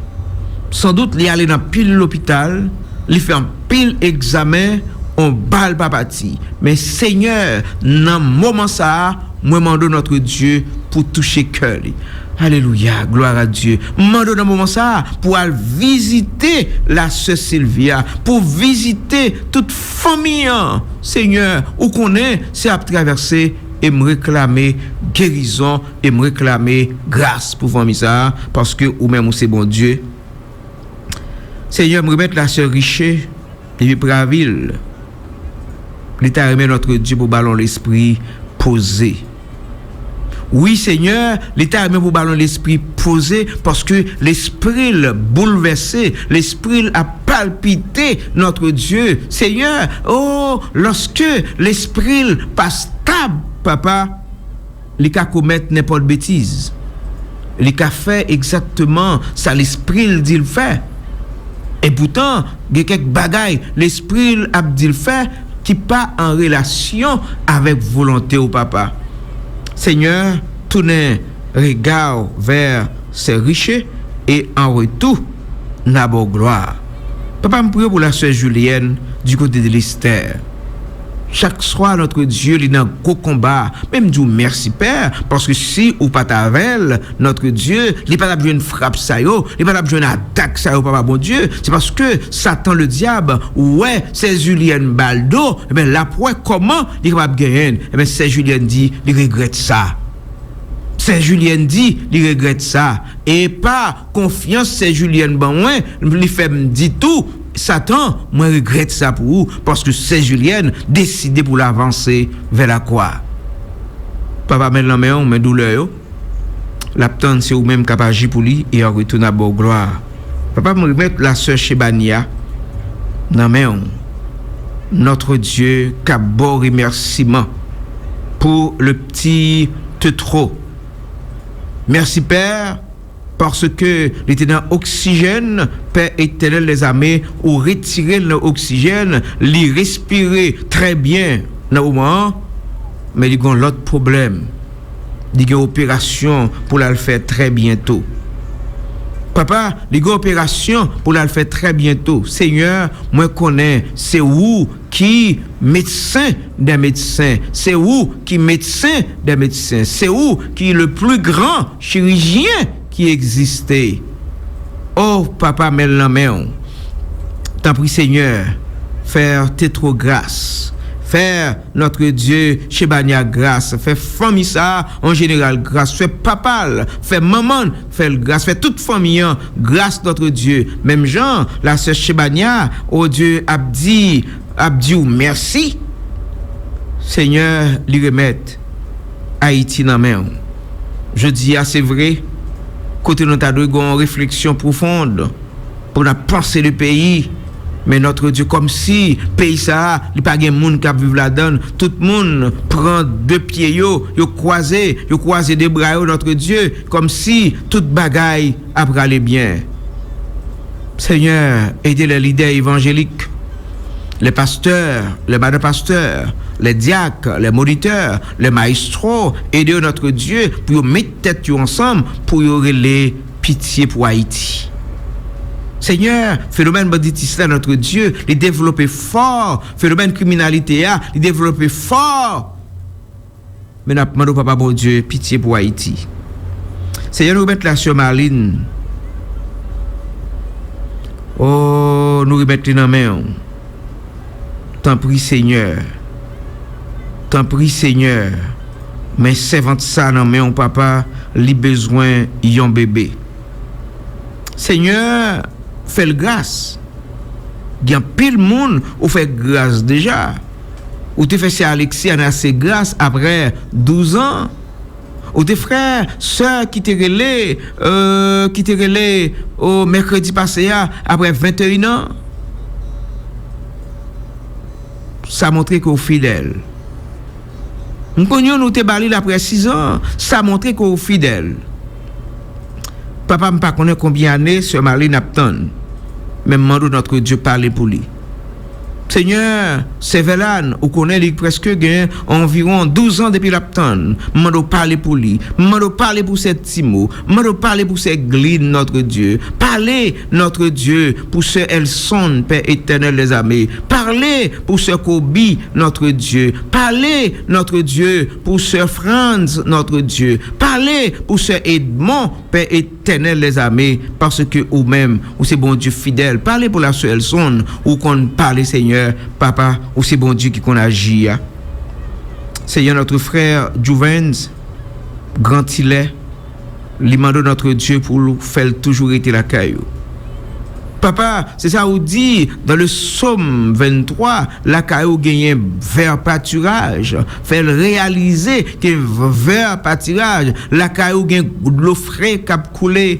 Sandout, li ale nan pil lopital, li fè anpil egzamen, on bal pa pati. Men Senyè, nan moman sa a, mwen mande w, Notre Dieu, pou touche kè li. Alelouya, glwa a Dye. M mande w nan moman sa a pou al vizite la sè Silvia, pou vizite tout fanmi an. Senyè, ou konnen sa y ap travèse, e m reklame gerizon, e m reklame gras pou fanmi sa a, paske ou menm ou se Bondye. Senyè, m remèt la sè Riche, depi Pravil, li ta renmen, Notre Dieu, pou ba l yon lespri poze. Wi, Senyè, li ta renmen pou ba l yon lespri poze, paske lespri l boulvèse, lespri l ap palpite, Notre Dieu. Senyè, o, lòske lespri l pa stab, Papa, li ka komèt nenpòt betiz. Li ka fè egzakteman sa lespri l di l fè. Epoutan, gen kèk bagay lespri l ap di l fè ki pa an relasyon avèk volonte w, Papa. Senyè, tounen rega w vè sè Riche, e an retou, n a ba w glwa. Papa, m priye pou la sè Julienne, du côté de Lestè. Chak swa, Notre Dieu, li nan gwo konba. Men m di w mèsi, Pè, paske si ou pa t avè l, Notre Dieu, li pa t ap jwenn frap sa yo, li pa t ap jwenn atak sa yo, Papa Bondye. Se paske Satan, le dyab, wè sè Julienne ba l do, ebyen, l ap wè kòman li kapab genyen l. Ebyen, sè Julienne di li regrèt sa. Sè Julienne di li regrèt sa. E pa konfyans sè Julienne ban mwen, li fè m di tou, Satan, mwen regrèt sa pou ou, paske sè Julienne deside pou l avanse vè lakwa. Papa, men l nan men w, men doulè yo. L ap tann se ou menm k ap aji pou li, e an retou n ap ba w glwa. Papa, m remèt la sè Chebania nan men w. Notre Dieu, k ap ba w remèsiman pou le petit Tetro. Mèsi, Pè, paske li te nan oksijèn, Pè Etènèl dèzame, ou retire l nan oksijèn, li respire trè byen nan moman an, men li gen yon lòt pwoblèm. Li gen operasyon pou l al fè trè byento. Papa, li gen operasyon pou l al fè trè byento. Senyè, mwen konnen se ou ki medsen dè medsen. Se ou ki medsen dè medsen. Se ou ki le plus grand chirurgien ki egziste. O Papa, men l nan men w. Tanpri, Senyè, fè Tetro gras. Fè Notre Dieu, Chebania gras. Fè fanmi sa a an jeneral gras. Fè papa l, fè manman l, fè l gras. Fè tout fanmi an gras, Notre Dieu. Menm jan, la sè Chebania, o Dye, ap di, ap di w mèsi. Senyè, li remèt Ayiti nan men w. Jodi a, se vre, kote nou ta dwe gen yon refleksyon pwofon pou n ap panse de peyi, men Notre Dieu, kòmsi peyi sa a, li pa gen moun k ap viv ladan l. Tout moun pran de pye yo, yo kwaze, yo kwaze de bra yo, Notre Dieu, kòmsi tout bagay ap rale byen. Seigneur, aidez les leaders évangéliques, les pasteurs, les madanm pastè, les diacres, les moniteurs, les maestros, aidez-les, notre Dieu, pou yo met tèt yo ansanm, pou yo rele pitye pou Ayiti. Senyè, fenomèn banditis la, notre Dieu, li devlope fò, fenomèn kriminalite a, li devlope fò. Men n ap mande w, Papa Bondye, pitye pou Ayiti. Senyè, nou remèt la sè Marlene. O, nou remèt li nan men w. Tanpri, Senyè. Tanpri, Senyè. Men sèvant sa nan men w, Papa, li bezwen yon bebe. Senyè, fè l gras. Gen anpil moun ou fè gras deja. Ou te fè sè Alexis Anase gras apre douz an. Ou te frè, sè ki te rele, euh, ki te rele, o, mèkredi pase a, apre venteyen an. Sa montre ke w fidèl. M konn youn ou te ba li l apre sis an, sa montre ke w fidèl. Papa, m pa konnen konbyen ane sè Marlene ap tann, men m mande w, notre Dieu, pale pou li. Senyè, sè Verlane, ou konnen li prèske gen anviwon douz an depi l ap tann. M mande w pale pou li. M mande w pale pou sè Timo. M mande w pale pou sè Glenn, notre Dieu. Pale, notre Dieu, pou sè Elson, Père éternel des armées. Pale pou sè Kobe, notre Dieu. Pale, notre Dieu, pou sè Franz, notre Dieu. Pale pou sè Edmond, Père éternel des armées, paske ou menm, ou se Bondye fidèl. Pale pou la sè Elson, ou konn pale, Senyè, Papa, ou se Bondye ki konn aji a. Senyè, notre frère Juvens, Grand Îlet, li mande w, notre Dieu, pou l fè l toujou rete lakay ou. Papa, se sa ou di dans le psaume venntwa, lakay ou genyen vè patiraj. Fè l reyalize ke vè patiraj, lakay ou gen dlo fre k ap koule.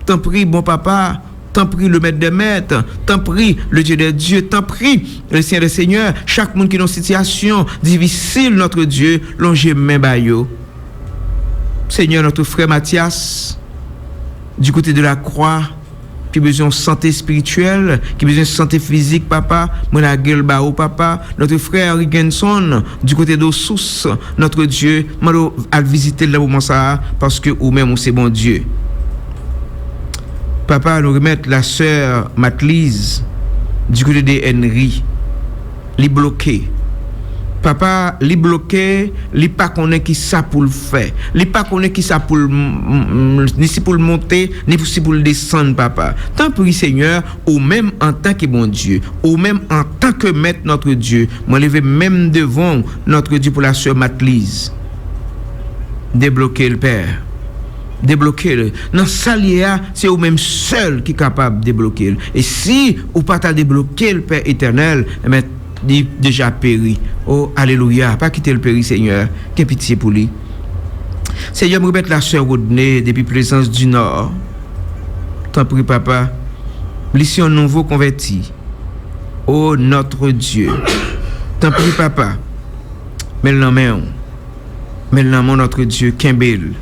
Tanpri, bon Papa, tanpri, le Maître des Maîtres, tanpri, le Dieu des Dieux, tanpri, le Seigneur des Seigneurs, chak moun ki nan sitiyasyon difisil, notre Dieu, lonje men ba yo. Senyè, notre frère Mathias, du côté de la Croix, ki bezwen sante espirityèl, ki bezwen sante fizik, Papa, mwen lage l ba ou, Papa. Notre frère Rigenson, du côté de Sous, notre Dieu, mande w al vizite l nan moman sa a, paske ou menm ou se Bondye. Papa, nou remèt la sè Matliz, du côté de Henry. Li bloke. Papa, li bloke, li pa konnen ki sa pou l fè. Li pa konnen ki sa pou l m-, m-, m-, ni si pou l monte, ni pou, si pou l desann, Papa. Tanpri, Senyè, ou menm antanke Bondye, ou menm antanke Mèt, notre Dieu, mwen leve men m devan w, notre Dieu, pou la sè Matliz. Debloke l, Pè. Debloke l. Nan sa l ye a, se ou menm sèl ki kapab debloke l. E si ou pa ta debloke l, Pè Etènèl, enben, li deja peri. O, alelouya, pa kite l peri, Senyè. Gen pitye pou li. Senyè, m remèt la sè Rodney depi Plaisance du Nord. Tanpri, Papa, li se yon nouvo konvèti. O, notre Dieu. Tanpri, Papa, men l nan men w. Men l nan men w, notre Dieu, kenbe l.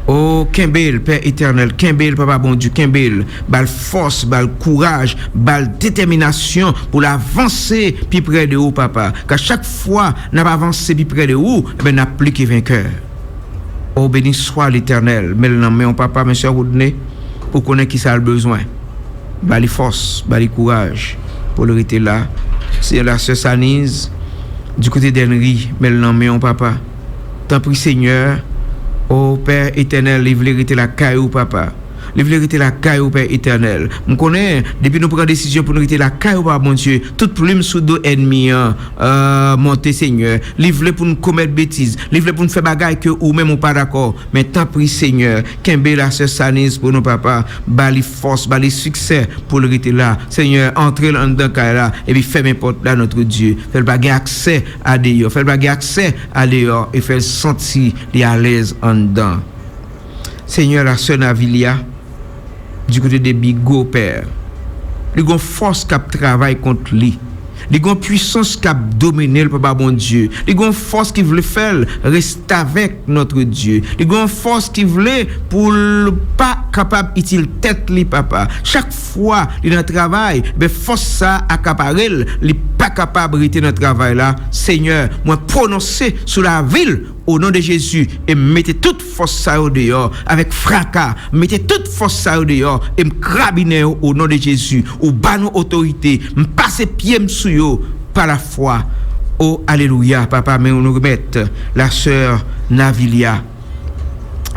O, kenbe l, Pè Etènèl, kenbe l, Papa Bondye, kenbe l. Ba l fòs, ba l kouraj, ba l detèminasyon pou l avanse pi pre de ou, Papa. Ka chak fwa n ap avanse pi pre de ou, enben, n ap pli ke venkè. O, beni swa Letènèl, men l nan men w, Papa, men sè Rodney, ou konnen ki sa l bezwen. Ba li fòs, ba li kouraj pou l rete la. Senyè, la sè Saniz, du côté d'Henry, men l nan men w, Papa. Tanpri, Senyè, o Pè Etènèl, li vle rete lakay ou, Papa. Li vle rete lakay ou, Pè Etènèl. M konnen, depi nou pran desizyon pou nou rete lakay ou, Papa Bondye, tout plim sou do ènmi an, euh, monte, Senyè. Li vle pou n komèt betiz. Li vle pou n fè bagay ke ou menm ou pa dakò. Men tanpri, Senyè, kenbe la sè Saniz pou nou, Papa. Ba li fòs, ba li siksè pou l rete la. Senyè, antre l anndan kay la, epi fèmen pòt la, notre Dieu. Fè l pa gen aksè a deyò. Fè l pa gen aksè a deyò, e fè l santi li alèz anndan. Senyè, la sè Navilia, du côté de Bigo, Pè. Li gon fòs k ap travay kont li. Li gen yon pwisans k ap domine l, Papa Bondye. Li gen yon fòs ki vle fè l restavèk, Notre Dieu. Li gen yon fòs ki vle pou l pa kapab itil tèt li, Papa. Chak fwa li nan travay, ben, fòs sa a akapare l, li pa kapab rete nan travay la. Senyè, mwen pwononse sou lavi l, o non de Jezi, e m mete tout fòs sa yo deyò avèk fraka. M mete tout fòs sa yo deyò e m krabinen yo o non de Jezi. Ou ba nou otorite. M pase pye m sou yo pa lafwa. O, alelouya, Papa, men nou remèt la sè Navilia.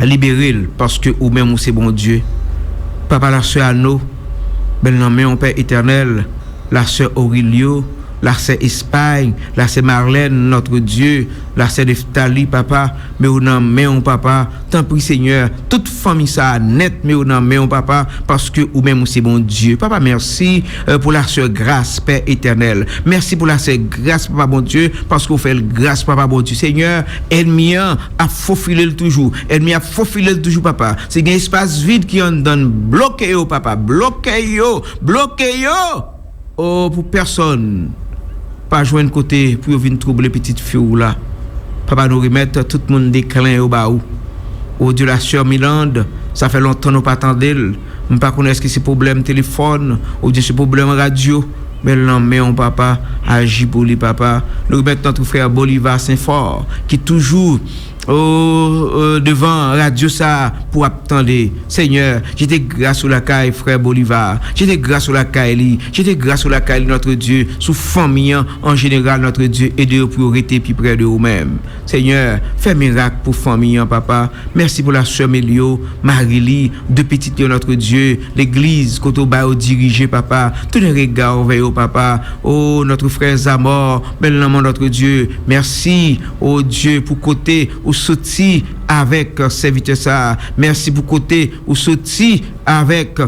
Libere l, paske ou menm ou se Bondye. Papa, la sè Ano, men l nan men w, Pè Etènèl, la sè Orilio, la sè Espay, la sè Marlène, Notre Dieu, la sè Neftali, Papa, men w nan men w, Papa. Tanpri, Senyè, tout fanmi sa a nèt, men w nan men w, Papa, paske ou menm ou se Bondye. Papa, mèsi, euh, pou la sè Gras, Pè Etènèl. Mèsi pou la sè Gras, Papa Bondye, paske w fè l gras, Papa Bondye. Senyè, ènmi an ap fofile l toujou. Ènmi ap fofile l toujou, Papa. Si gen espas vid ki anndan l, bloke yo, Papa. Bloke yo. Bloke yo. O, pou pèsonn pa jwenn kote pou yo vin twouble pitit fi w la. Papa, nou remèt tout moun deklen yo ba ou. O Dye, la sè Milande, sa fè lontan nou pa tande l. M pa konnen èske se pwoblèm telefòn oubyen se pwoblèm radyo. Men l nan men w, Papa, aji pou li, Papa. Nou remèt notre frè Bolivar Senfò, ki toujou o, o, devan radyo sa a pou ap tande. Senyè, jete gras ou lakay frè Bolivar. Jete gras ou lakay li. Jete gras ou lakay li, Notre Dieu, sou fanmi an an jeneral, Notre Dieu, ede yo pou yo rete pi prè de ou menm. Senyè, fè mirak pou fanmi an, Papa. Mèsi pou la sè Melio, mari li, de pitit yo, Notre Dieu, legliz kote w ba yo dirije, Papa. Tounen rega w vè yo, Papa. O, notre frè Zamò, men l nan men w, Notre Dieu. Mèsi, o Dye, pou kote ou soti avèk sèvitè sa a. Mèsi pou kote ou soti avèk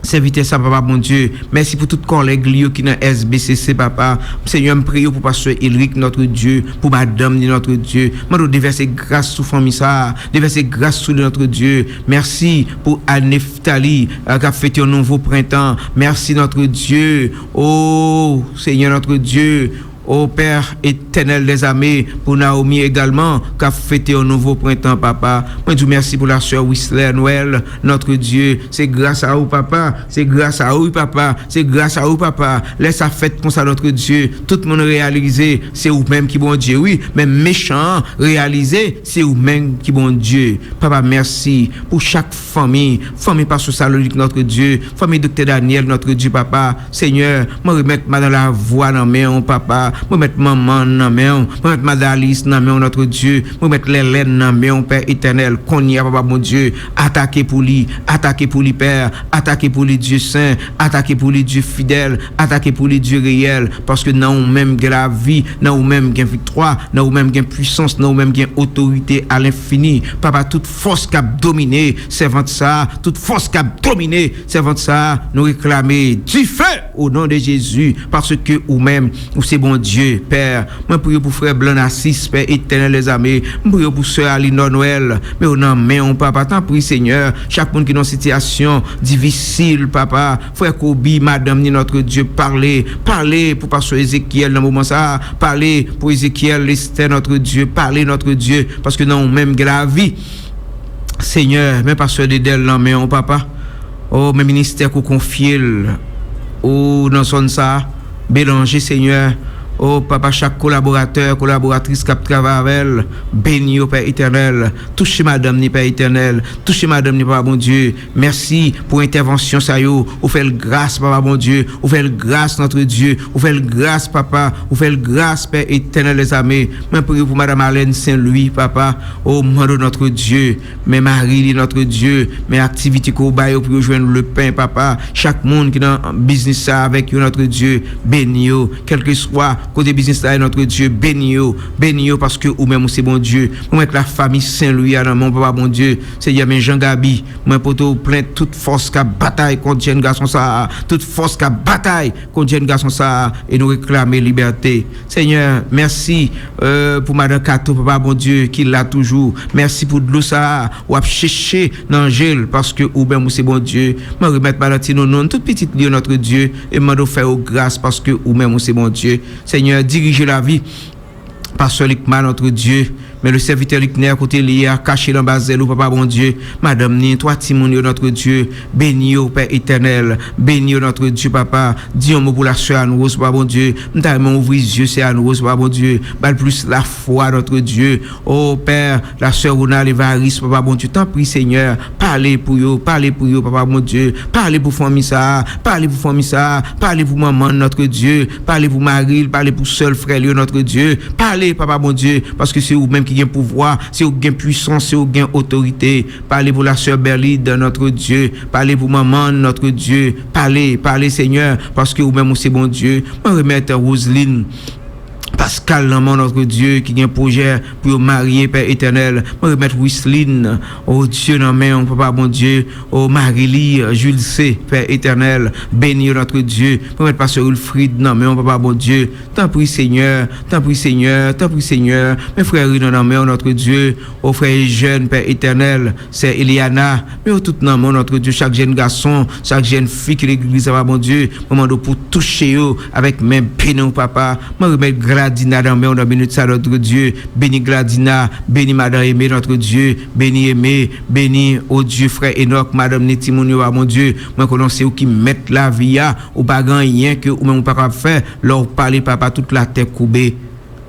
sèvitè sa, Papa Bondye. Mèsi pou tout kòlèg li yo ki nan S B C C, Papa. Senyè, m priye pou pastè Elric, Notre Dieu, pou madanm li, Notre Dieu. Mande w devèse gras sou fanmi sa a, devèse gras sou li, Notre Dieu. Mèsi pou Aneftali, euh, k ap fete yon nouvo prentan. Mèsi, Notre Dieu. O Senyè, Notre Dieu, o Pè Etènèl dèzame, pou Naomi egalman, k ap fete yon nouvo prentan, Papa. Mwen di w mèsi pou la sè Wisler Noël, Notre Dieu. Se gras a ou, Papa. Se gras a ou, Papa. Se gras a ou, Papa. Lè sa fèt konsa, Notre Dieu, tout moun reyalize se ou menm ki Bondye, wi. Men mechan an reyalize se ou menm ki Bondye. Papa, mèsi pou chak fanmi, fanmi pastè Salonik, Notre Dieu, fanmi doktè Daniel, Notre Dieu, Papa. Senyè, mwen remèt madan Lavwa nan men w, Papa. Mwen remèt manman nan men w. Mwen remèt madan Alis nan men w, Notre Dieu. Mwen remèt Lèlèn nan men w, Pè Etènèl. Kounye a, Papa Bondye, atake pou li, atake pou li, Pè, atake pou li, Dye sen, atake pou li, Dye fidèl, atake pou li, Dye reyèl, paske nan ou menm gen lavi, nan ou menm gen viktwa, nan ou menm gen pwisans, nan ou menm gen otorite alenfini. Papa, tout fòs k ap domine sèvant sa a, tout fòs k ap domine sèvant sa a, nou reklame dife o non de Jezi, paske ou menm, ou se Bondye, Pè. Mwen priye pou frè Blan Nasis, Pè Etènèl dèzame. Mwen priye pou sè Alinò Nwèl. Men yo nan men w, Papa. Tanpri, Senyè, chak moun ki nan sitiyasyon difisil, Papa. Frè Kobi, madanm ni, Notre Dieu, pale. Pale pou pastè Ezekyèl nan moman sa a. Pale pou Ezekyèl, Lestè, Notre Dieu. Pale, Notre Dieu, paske nan ou menm gen lavi. Senyè, men pastè Dedèl nan men w, Papa. O, men ministè ke w konfye l, o, nan zòn sa a, Belanje, Senyè. O, Papa, chak kolaboratè, kolaboratris k ap travay avè l, beni yo, Pè Etènèl. Touche madanm ni, Pè Etènèl. Touche madanm ni, Papa Bondye. Mèsi pou entèvansyon sa yo. Ou fè l gras, Papa Bondye. Ou fè l gras, Notre Dieu. Ou fè l gras, Papa. Ou fè l gras, Pè Etènèl dèzame. Mwen priye pou madanm Alèn Senlwi, Papa. O, mande w, Notre Dieu. Men mari li, Notre Dieu, men aktivite ke w ba yo pou yo jwenn lepen, Papa. Chak moun ki nan biznis sa avèk yo, Notre Dieu, beni yo. Kèlkeswa kote biznis la ye, Notre Dieu, beni yo, beni yo, paske ou menm ou se Bondye. Mwen met lafanmi Sen Lwi a nan men w, Papa Bondye. Senyè, men Jan Gabi, mwen pote w plent, tout fòs k ap batay kont jèn gason sa a, tout fòs k ap batay kont jèn gason sa a, e nou reklame libète. Senyè, mèsi, euh, pou madan Kato, Papa Bondye, ki la toujou. Mèsi pou dlo sa a w ap chèche nan je l, paske ou menm ou se Bondye. Mwen remèt madan Tinononn, tout pitit li yo, Notre Dieu, e mande w fè yo gras, paske ou menm ou se Bondye. Senyè, dirije lavi pastè Likma, Notre Dieu. Men le serviteur Likner, kote li ye a, kache l anba zèl ou, Papa Bondye. Madanm ni, twa timoun yo, Notre Dieu. Beni yo, Pè Etènèl. Beni yo, Notre Dieu, Papa. Di yon mo pou la sè Anne Rose, Papa Bondye. M ta renmen ouvri zye sè Anne Rose, Papa Bondye. Ba l plis lafwa, Notre Dieu. O Pè, la sè Ronald Evariste, Papa Bondye. Tanpri, Senyè, pale pou yo, pale pou yo, Papa Bondye. Pale pou fanmi sa a, pale pou fanmi sa a, pale pou manman n, Notre Dieu. Pale pou mari l, pale pou sè l, frè l yo, Notre Dieu. Pale, Papa Bondye, paske se ou menm ki gen pouvwa, se ou ki gen pwisans, se ou ki gen otorite. Pale pou la sè Berlide, Notre Dieu. Pale pou manman n, Notre Dieu. Pale, pale, Senyè, paske ou menm ou se Bondye. Mwen remèt Roseline Pascal nan men w, Notre Dieu, ki gen pwojè pou yo marye, Pè Etènèl. Mwen remèt Wisline, o Dye, nan men w, Papa Bondye. O mari li, Jules C, Pè Etènèl, beni yo, Notre Dieu. Mwen remèt pastè Wilfrid nan men w, Papa Bondye. Tanpri, Senyè, tanpri, Senyè, tanpri, Senyè. Men frè Renan nan men w, Notre Dieu. O frè Eugène, Pè Etènèl, sè Eliana, men yo tout nan men w, Notre Dieu. Chak jèn gason, chak jèn fi ki legliz la, Papa Bondye, mwen mande w pou touche yo avèk men beni w, Papa. Mwen remèt Gladina nan men w nan minit sa, Notre Dieu. Beni Gladina, beni madan Eme, Notre Dieu. Beni Eme, beni, o Dye, frè Enòk, madanm ni, timoun yo, Papa Bondye. Mwen konnen se ou ki mèt lavi a, ou pa gen anyen ke ou menm ou pa kapab fè. Lè w pale, Papa, tout latè koube.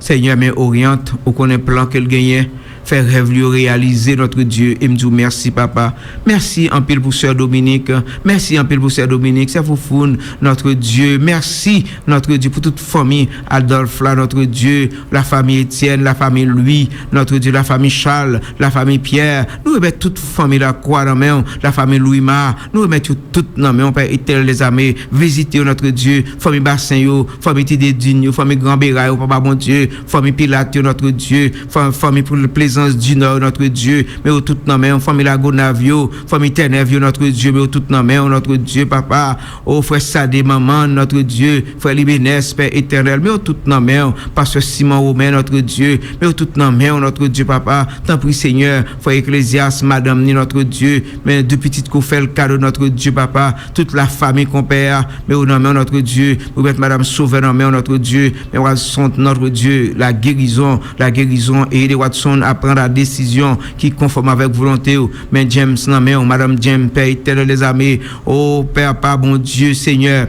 Senyè, men Oriant, ou konnen plan ke l genyen. Fè rèv li yo reyalize, Notre Dieu, e m di w mèsi, Papa. Mèsi anpil pou sè Dominique. Mèsi anpil pou sè Dominique, sè Foufoun, Notre Dieu. Mèsi, Notre Dieu, pou tout fanmi Adolphe la, Notre Dieu, la famille Etienne, la famille Louis, Notre Dieu, la famille Charles, la famille Pierre. Nou remèt tout fanmi Lakwa nan men w, la famille Louis Mar. Nou remèt yo tout nan men w, Pè Etènèl dèzame. Vizite yo, Notre Dieu. Fanmi Basen yo, fanmi Ti Dedin yo, fanmi Gran Bera yo, Papa Bondye, fanmi Pilat yo, Notre Dieu, fan-, fanmi Pl-, Plezans di Nò yo, Notre Dieu, men yo tout nan men w, fanmi Lagonav yo, fanmi Tènèv yo, Notre Dieu, men yo tout nan men w, Notre Dieu, Papa. O frè Sade, manman, Notre Dieu, frè Libenès, Pè Etènèl, men yo tout nan men w, pastè Simon Romain, Notre Dieu, men yo tout nan men w, Notre Dieu, Papa. Tanpri, Senyè, frè Eklezyas, madanm ni, Notre Dieu, men de pitit ke w fè l kado, Notre Dieu, Papa. Tout la fami konpè a, men yo nan men w, Notre Dieu. Mwen remèt madanm Sovè nan men w, Notre Dieu. Men Watson, Notre Dieu, la guérison, la guérison, e ede Watson a pran la desizyon ki konfòm avèk volonte w. Men James nan men w, madanm James, Pè Etènèl dèzame. O Pè, Papa Bondye, Senyè.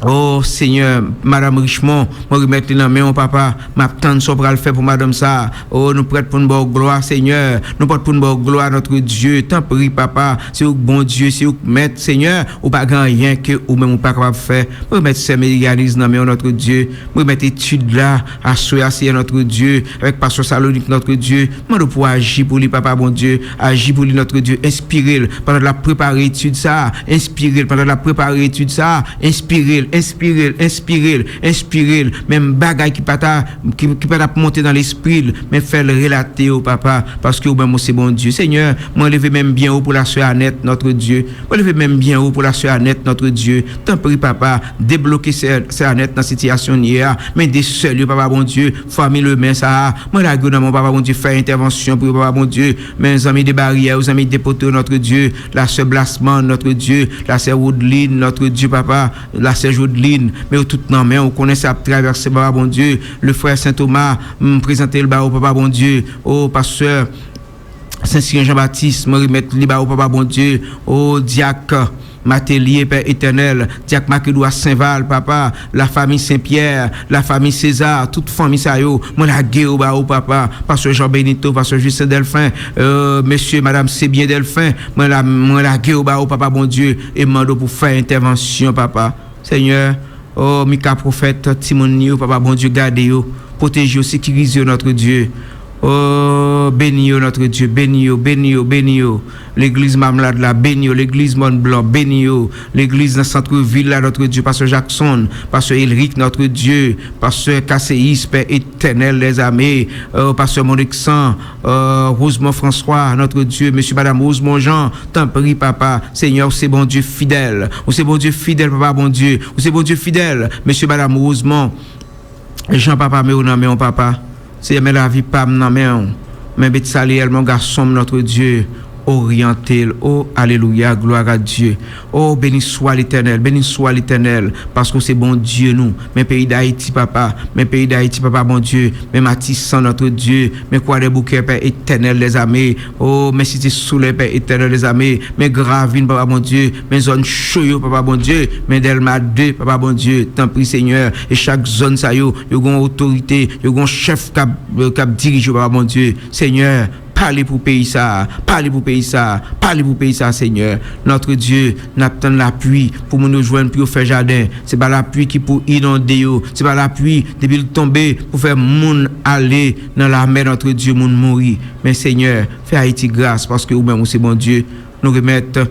O Senyè, madanm Richemond, mwen remèt li nan men w, Papa. M ap tann sa w pral fè pou madanm sa a. O, nou prèt pou n ba w glwa, Senyè. Nou prèt pou n ba w glwa, Notre Dieu. Tanpri, Papa, se ou k Bondye, se ou k Mèt, Senyè. Ou pa gen anyen ke ou menm ou pa kapab fè. Mwen remèt sè Meriganiz nan men w, Notre Dieu. Mwen remèt etid la, aswè a, Senyè, Notre Dieu, avèk pastè Salonik, Notre Dieu. Mande w pou aji pou li, Papa Bondye. Aji pou li, Notre Dieu. Enspire l pandan l ap prepare etid sa a. Enspire l pandan l ap prepare etid sa a. Enspire l, enspire l, enspire l, enspire l. Menm bagay ki pa ta, ki, ki pa t ap monte nan lespri l, men fè l relate yo, Papa, paske ou menm ou se Bondye. Senyè, mwen leve men m byen wo pou la sè Anèt, Notre Dieu. Mwen leve men m byen wo pou la sè Anèt, Notre Dieu. Tanpri, Papa, debloke sè, sè Anèt nan sitiyasyon l ye a. Men de sè l yo, Papa Bondye, fanmi Lemen sa a. Mwen lage yo nan men w, Papa Bondye, fè entèvansyon pou yo, Papa Bondye. Men zanmi de baryè yo, zanmi de pote yo, Notre Dieu. La sè Blasman, Notre Dieu. La sè Woodline, Notre Dieu, Papa. La sè Jodeline, men yo tout nan men w. Ou konnen sa ap travèse, Papa Bondye. Le frè Sen Toma, m prezante l ba ou, Papa Bondye. O pastè Sen Siren Jan Batis, mwen remèt li ba ou, Papa Bondye. O dyak Matelye, Pè Etènèl, dyak Makedwa Senval, Papa, la fami Sen Pyè, la fami Seza, tout fanmi sa yo, mwen lage yo ba ou, Papa. Pastè Jan Benito, pastè Jis Sen Dèlfen, euh, mesye, madanm Sebyen Dèlfen, mwen la, mwen lage yo ba ou, Papa Bondye, e mande w pou fè entèvansyon, Papa. Senyè, o Mika pwofèt, timoun yo, Papa Bondye, gade yo, pwoteje yo, sekirize yo, Notre Dieu. Oh, beni yo, Notre Dieu, beni yo, beni yo, beni yo. Legliz Mamlad la, beni yo. Legliz Mòn Blan, beni yo. Legliz nan sant vil la, Notre Dieu, Pastè Jackson, Pastè Elric, Notre Dieu, Pastè Kaseyis, Pè Etènèl dèzame, oh, Pastè Moneksan, oh, Rosemond François, Notre Dieu, Mesye Madam Rosemond Jean, tanpri, Papa, Senyè, ou se Bondye fidèl. Ou se Bondye fidèl, Papa Bondye. Ou se Bondye fidèl, Mesye Madam Rosemond. Jan, Papa, men yo nan men w, Papa. Senyè, men lavi pa m nan men w. Men Betsalyèl, mon gason m, Notre Dieu, oryante l. O, alelouya, glwa a Dye. O, beni swa Letènèl, beni swa Letènèl, paske w se Bondye nou. Men peyi Dayiti, Papa. Men peyi Dayiti, Papa Bondye. Men Matisan, Notre Dieu. Men Kwadèboukè, Pè Etènèl dèzame. O, men Site Solèy, Pè Etènèl dèzame. Men Gravin, Papa Bondye. Men zòn cho yo, Papa Bondye. Men Dèlma de, Papa Bondye. Tanpri, Senyè. E chak zòn sa yo, yo gen yon otorite, yo gen yon chèf k ap, k ap dirije yo, Papa Bondye. Senyè, pale pou peyi sa a. Pale pou peyi sa a. Pale pou peyi sa a, Senyè. Notre Dieu, n ap tann lapli pou moun yo jwenn pou yo fè jaden. Se pa lapli ki pou inonde yo. Se pa lapli, depi l tonbe, pou fè moun ale nan lamè, Notre Dieu, moun mouri. Men, Senyè, fè Ayiti gras, paske ou menm, ou se Bondye. Nou remèt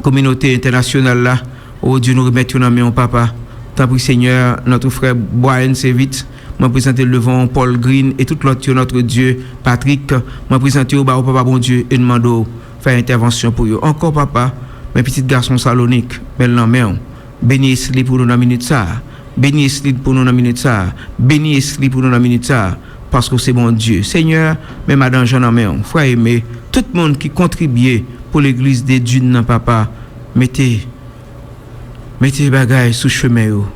kominote entènasyonal la, o Dye, nou remèt yo nan men w, Papa. Tanpri, Senyè, notre frè Brian Sevit, mwen prezante l devan w, Paul Green e tout lòt yo, Notre Dieu, Patrick, mwen prezante yo ba w, Papa Bondye, e n mande w fè entèvansyon pou yo. Ankò, Papa, men pitit gason Salonik, men l nan men w. Beni Esli pou nou nan minit sa a. Beni Esli pou nou nan minit sa a. Beni Esli pou nou nan minit sa a. Paske w se Bondye. Senyè, men madan Jan nan men w. Frè Eme, tout moun ki kontribye pou legliz de Dune nan, Papa, mete, mete bagay sou chemen yo.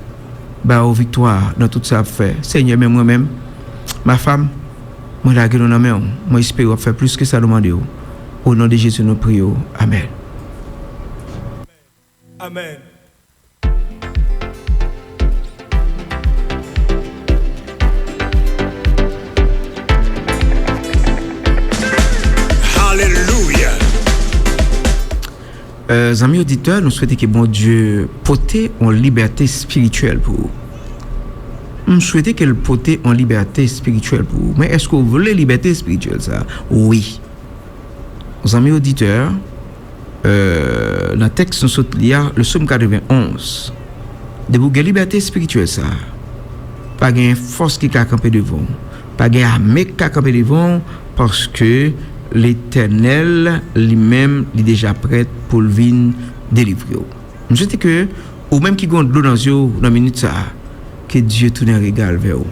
Ba yo viktwa nan tout sa y ap fè. Senyè, men mwen menm, ma femme, mwen lage nou nan men w. Mwen espere w ap fè plis ke sa nou mande w. O non de Jezi, nou priye w. Amèn. Amèn. Alelouya. Euh, zanmi oditè, nou swete ke Bondye pote yon libète espirityèl pou ou. M swete ke l pote yon libète espirityèl pou ou. Men èske w vle libète espirityèl sa a? Wi. Zanmi oditè, euh, nan tèks nou sot li a, le Psaume quatre-vingt-onze, depi w gen libète espirityèl sa a, pa gen fòs ki ka kanpe devan w. Pa gen ame ki ka kanpe devan w, paske Letènèl li menm, li deja prèt pou l vin delivre w. M swete ke ou menm ki gen dlo nan zye w nan minit sa a, ke Dye tounen rega l vè w.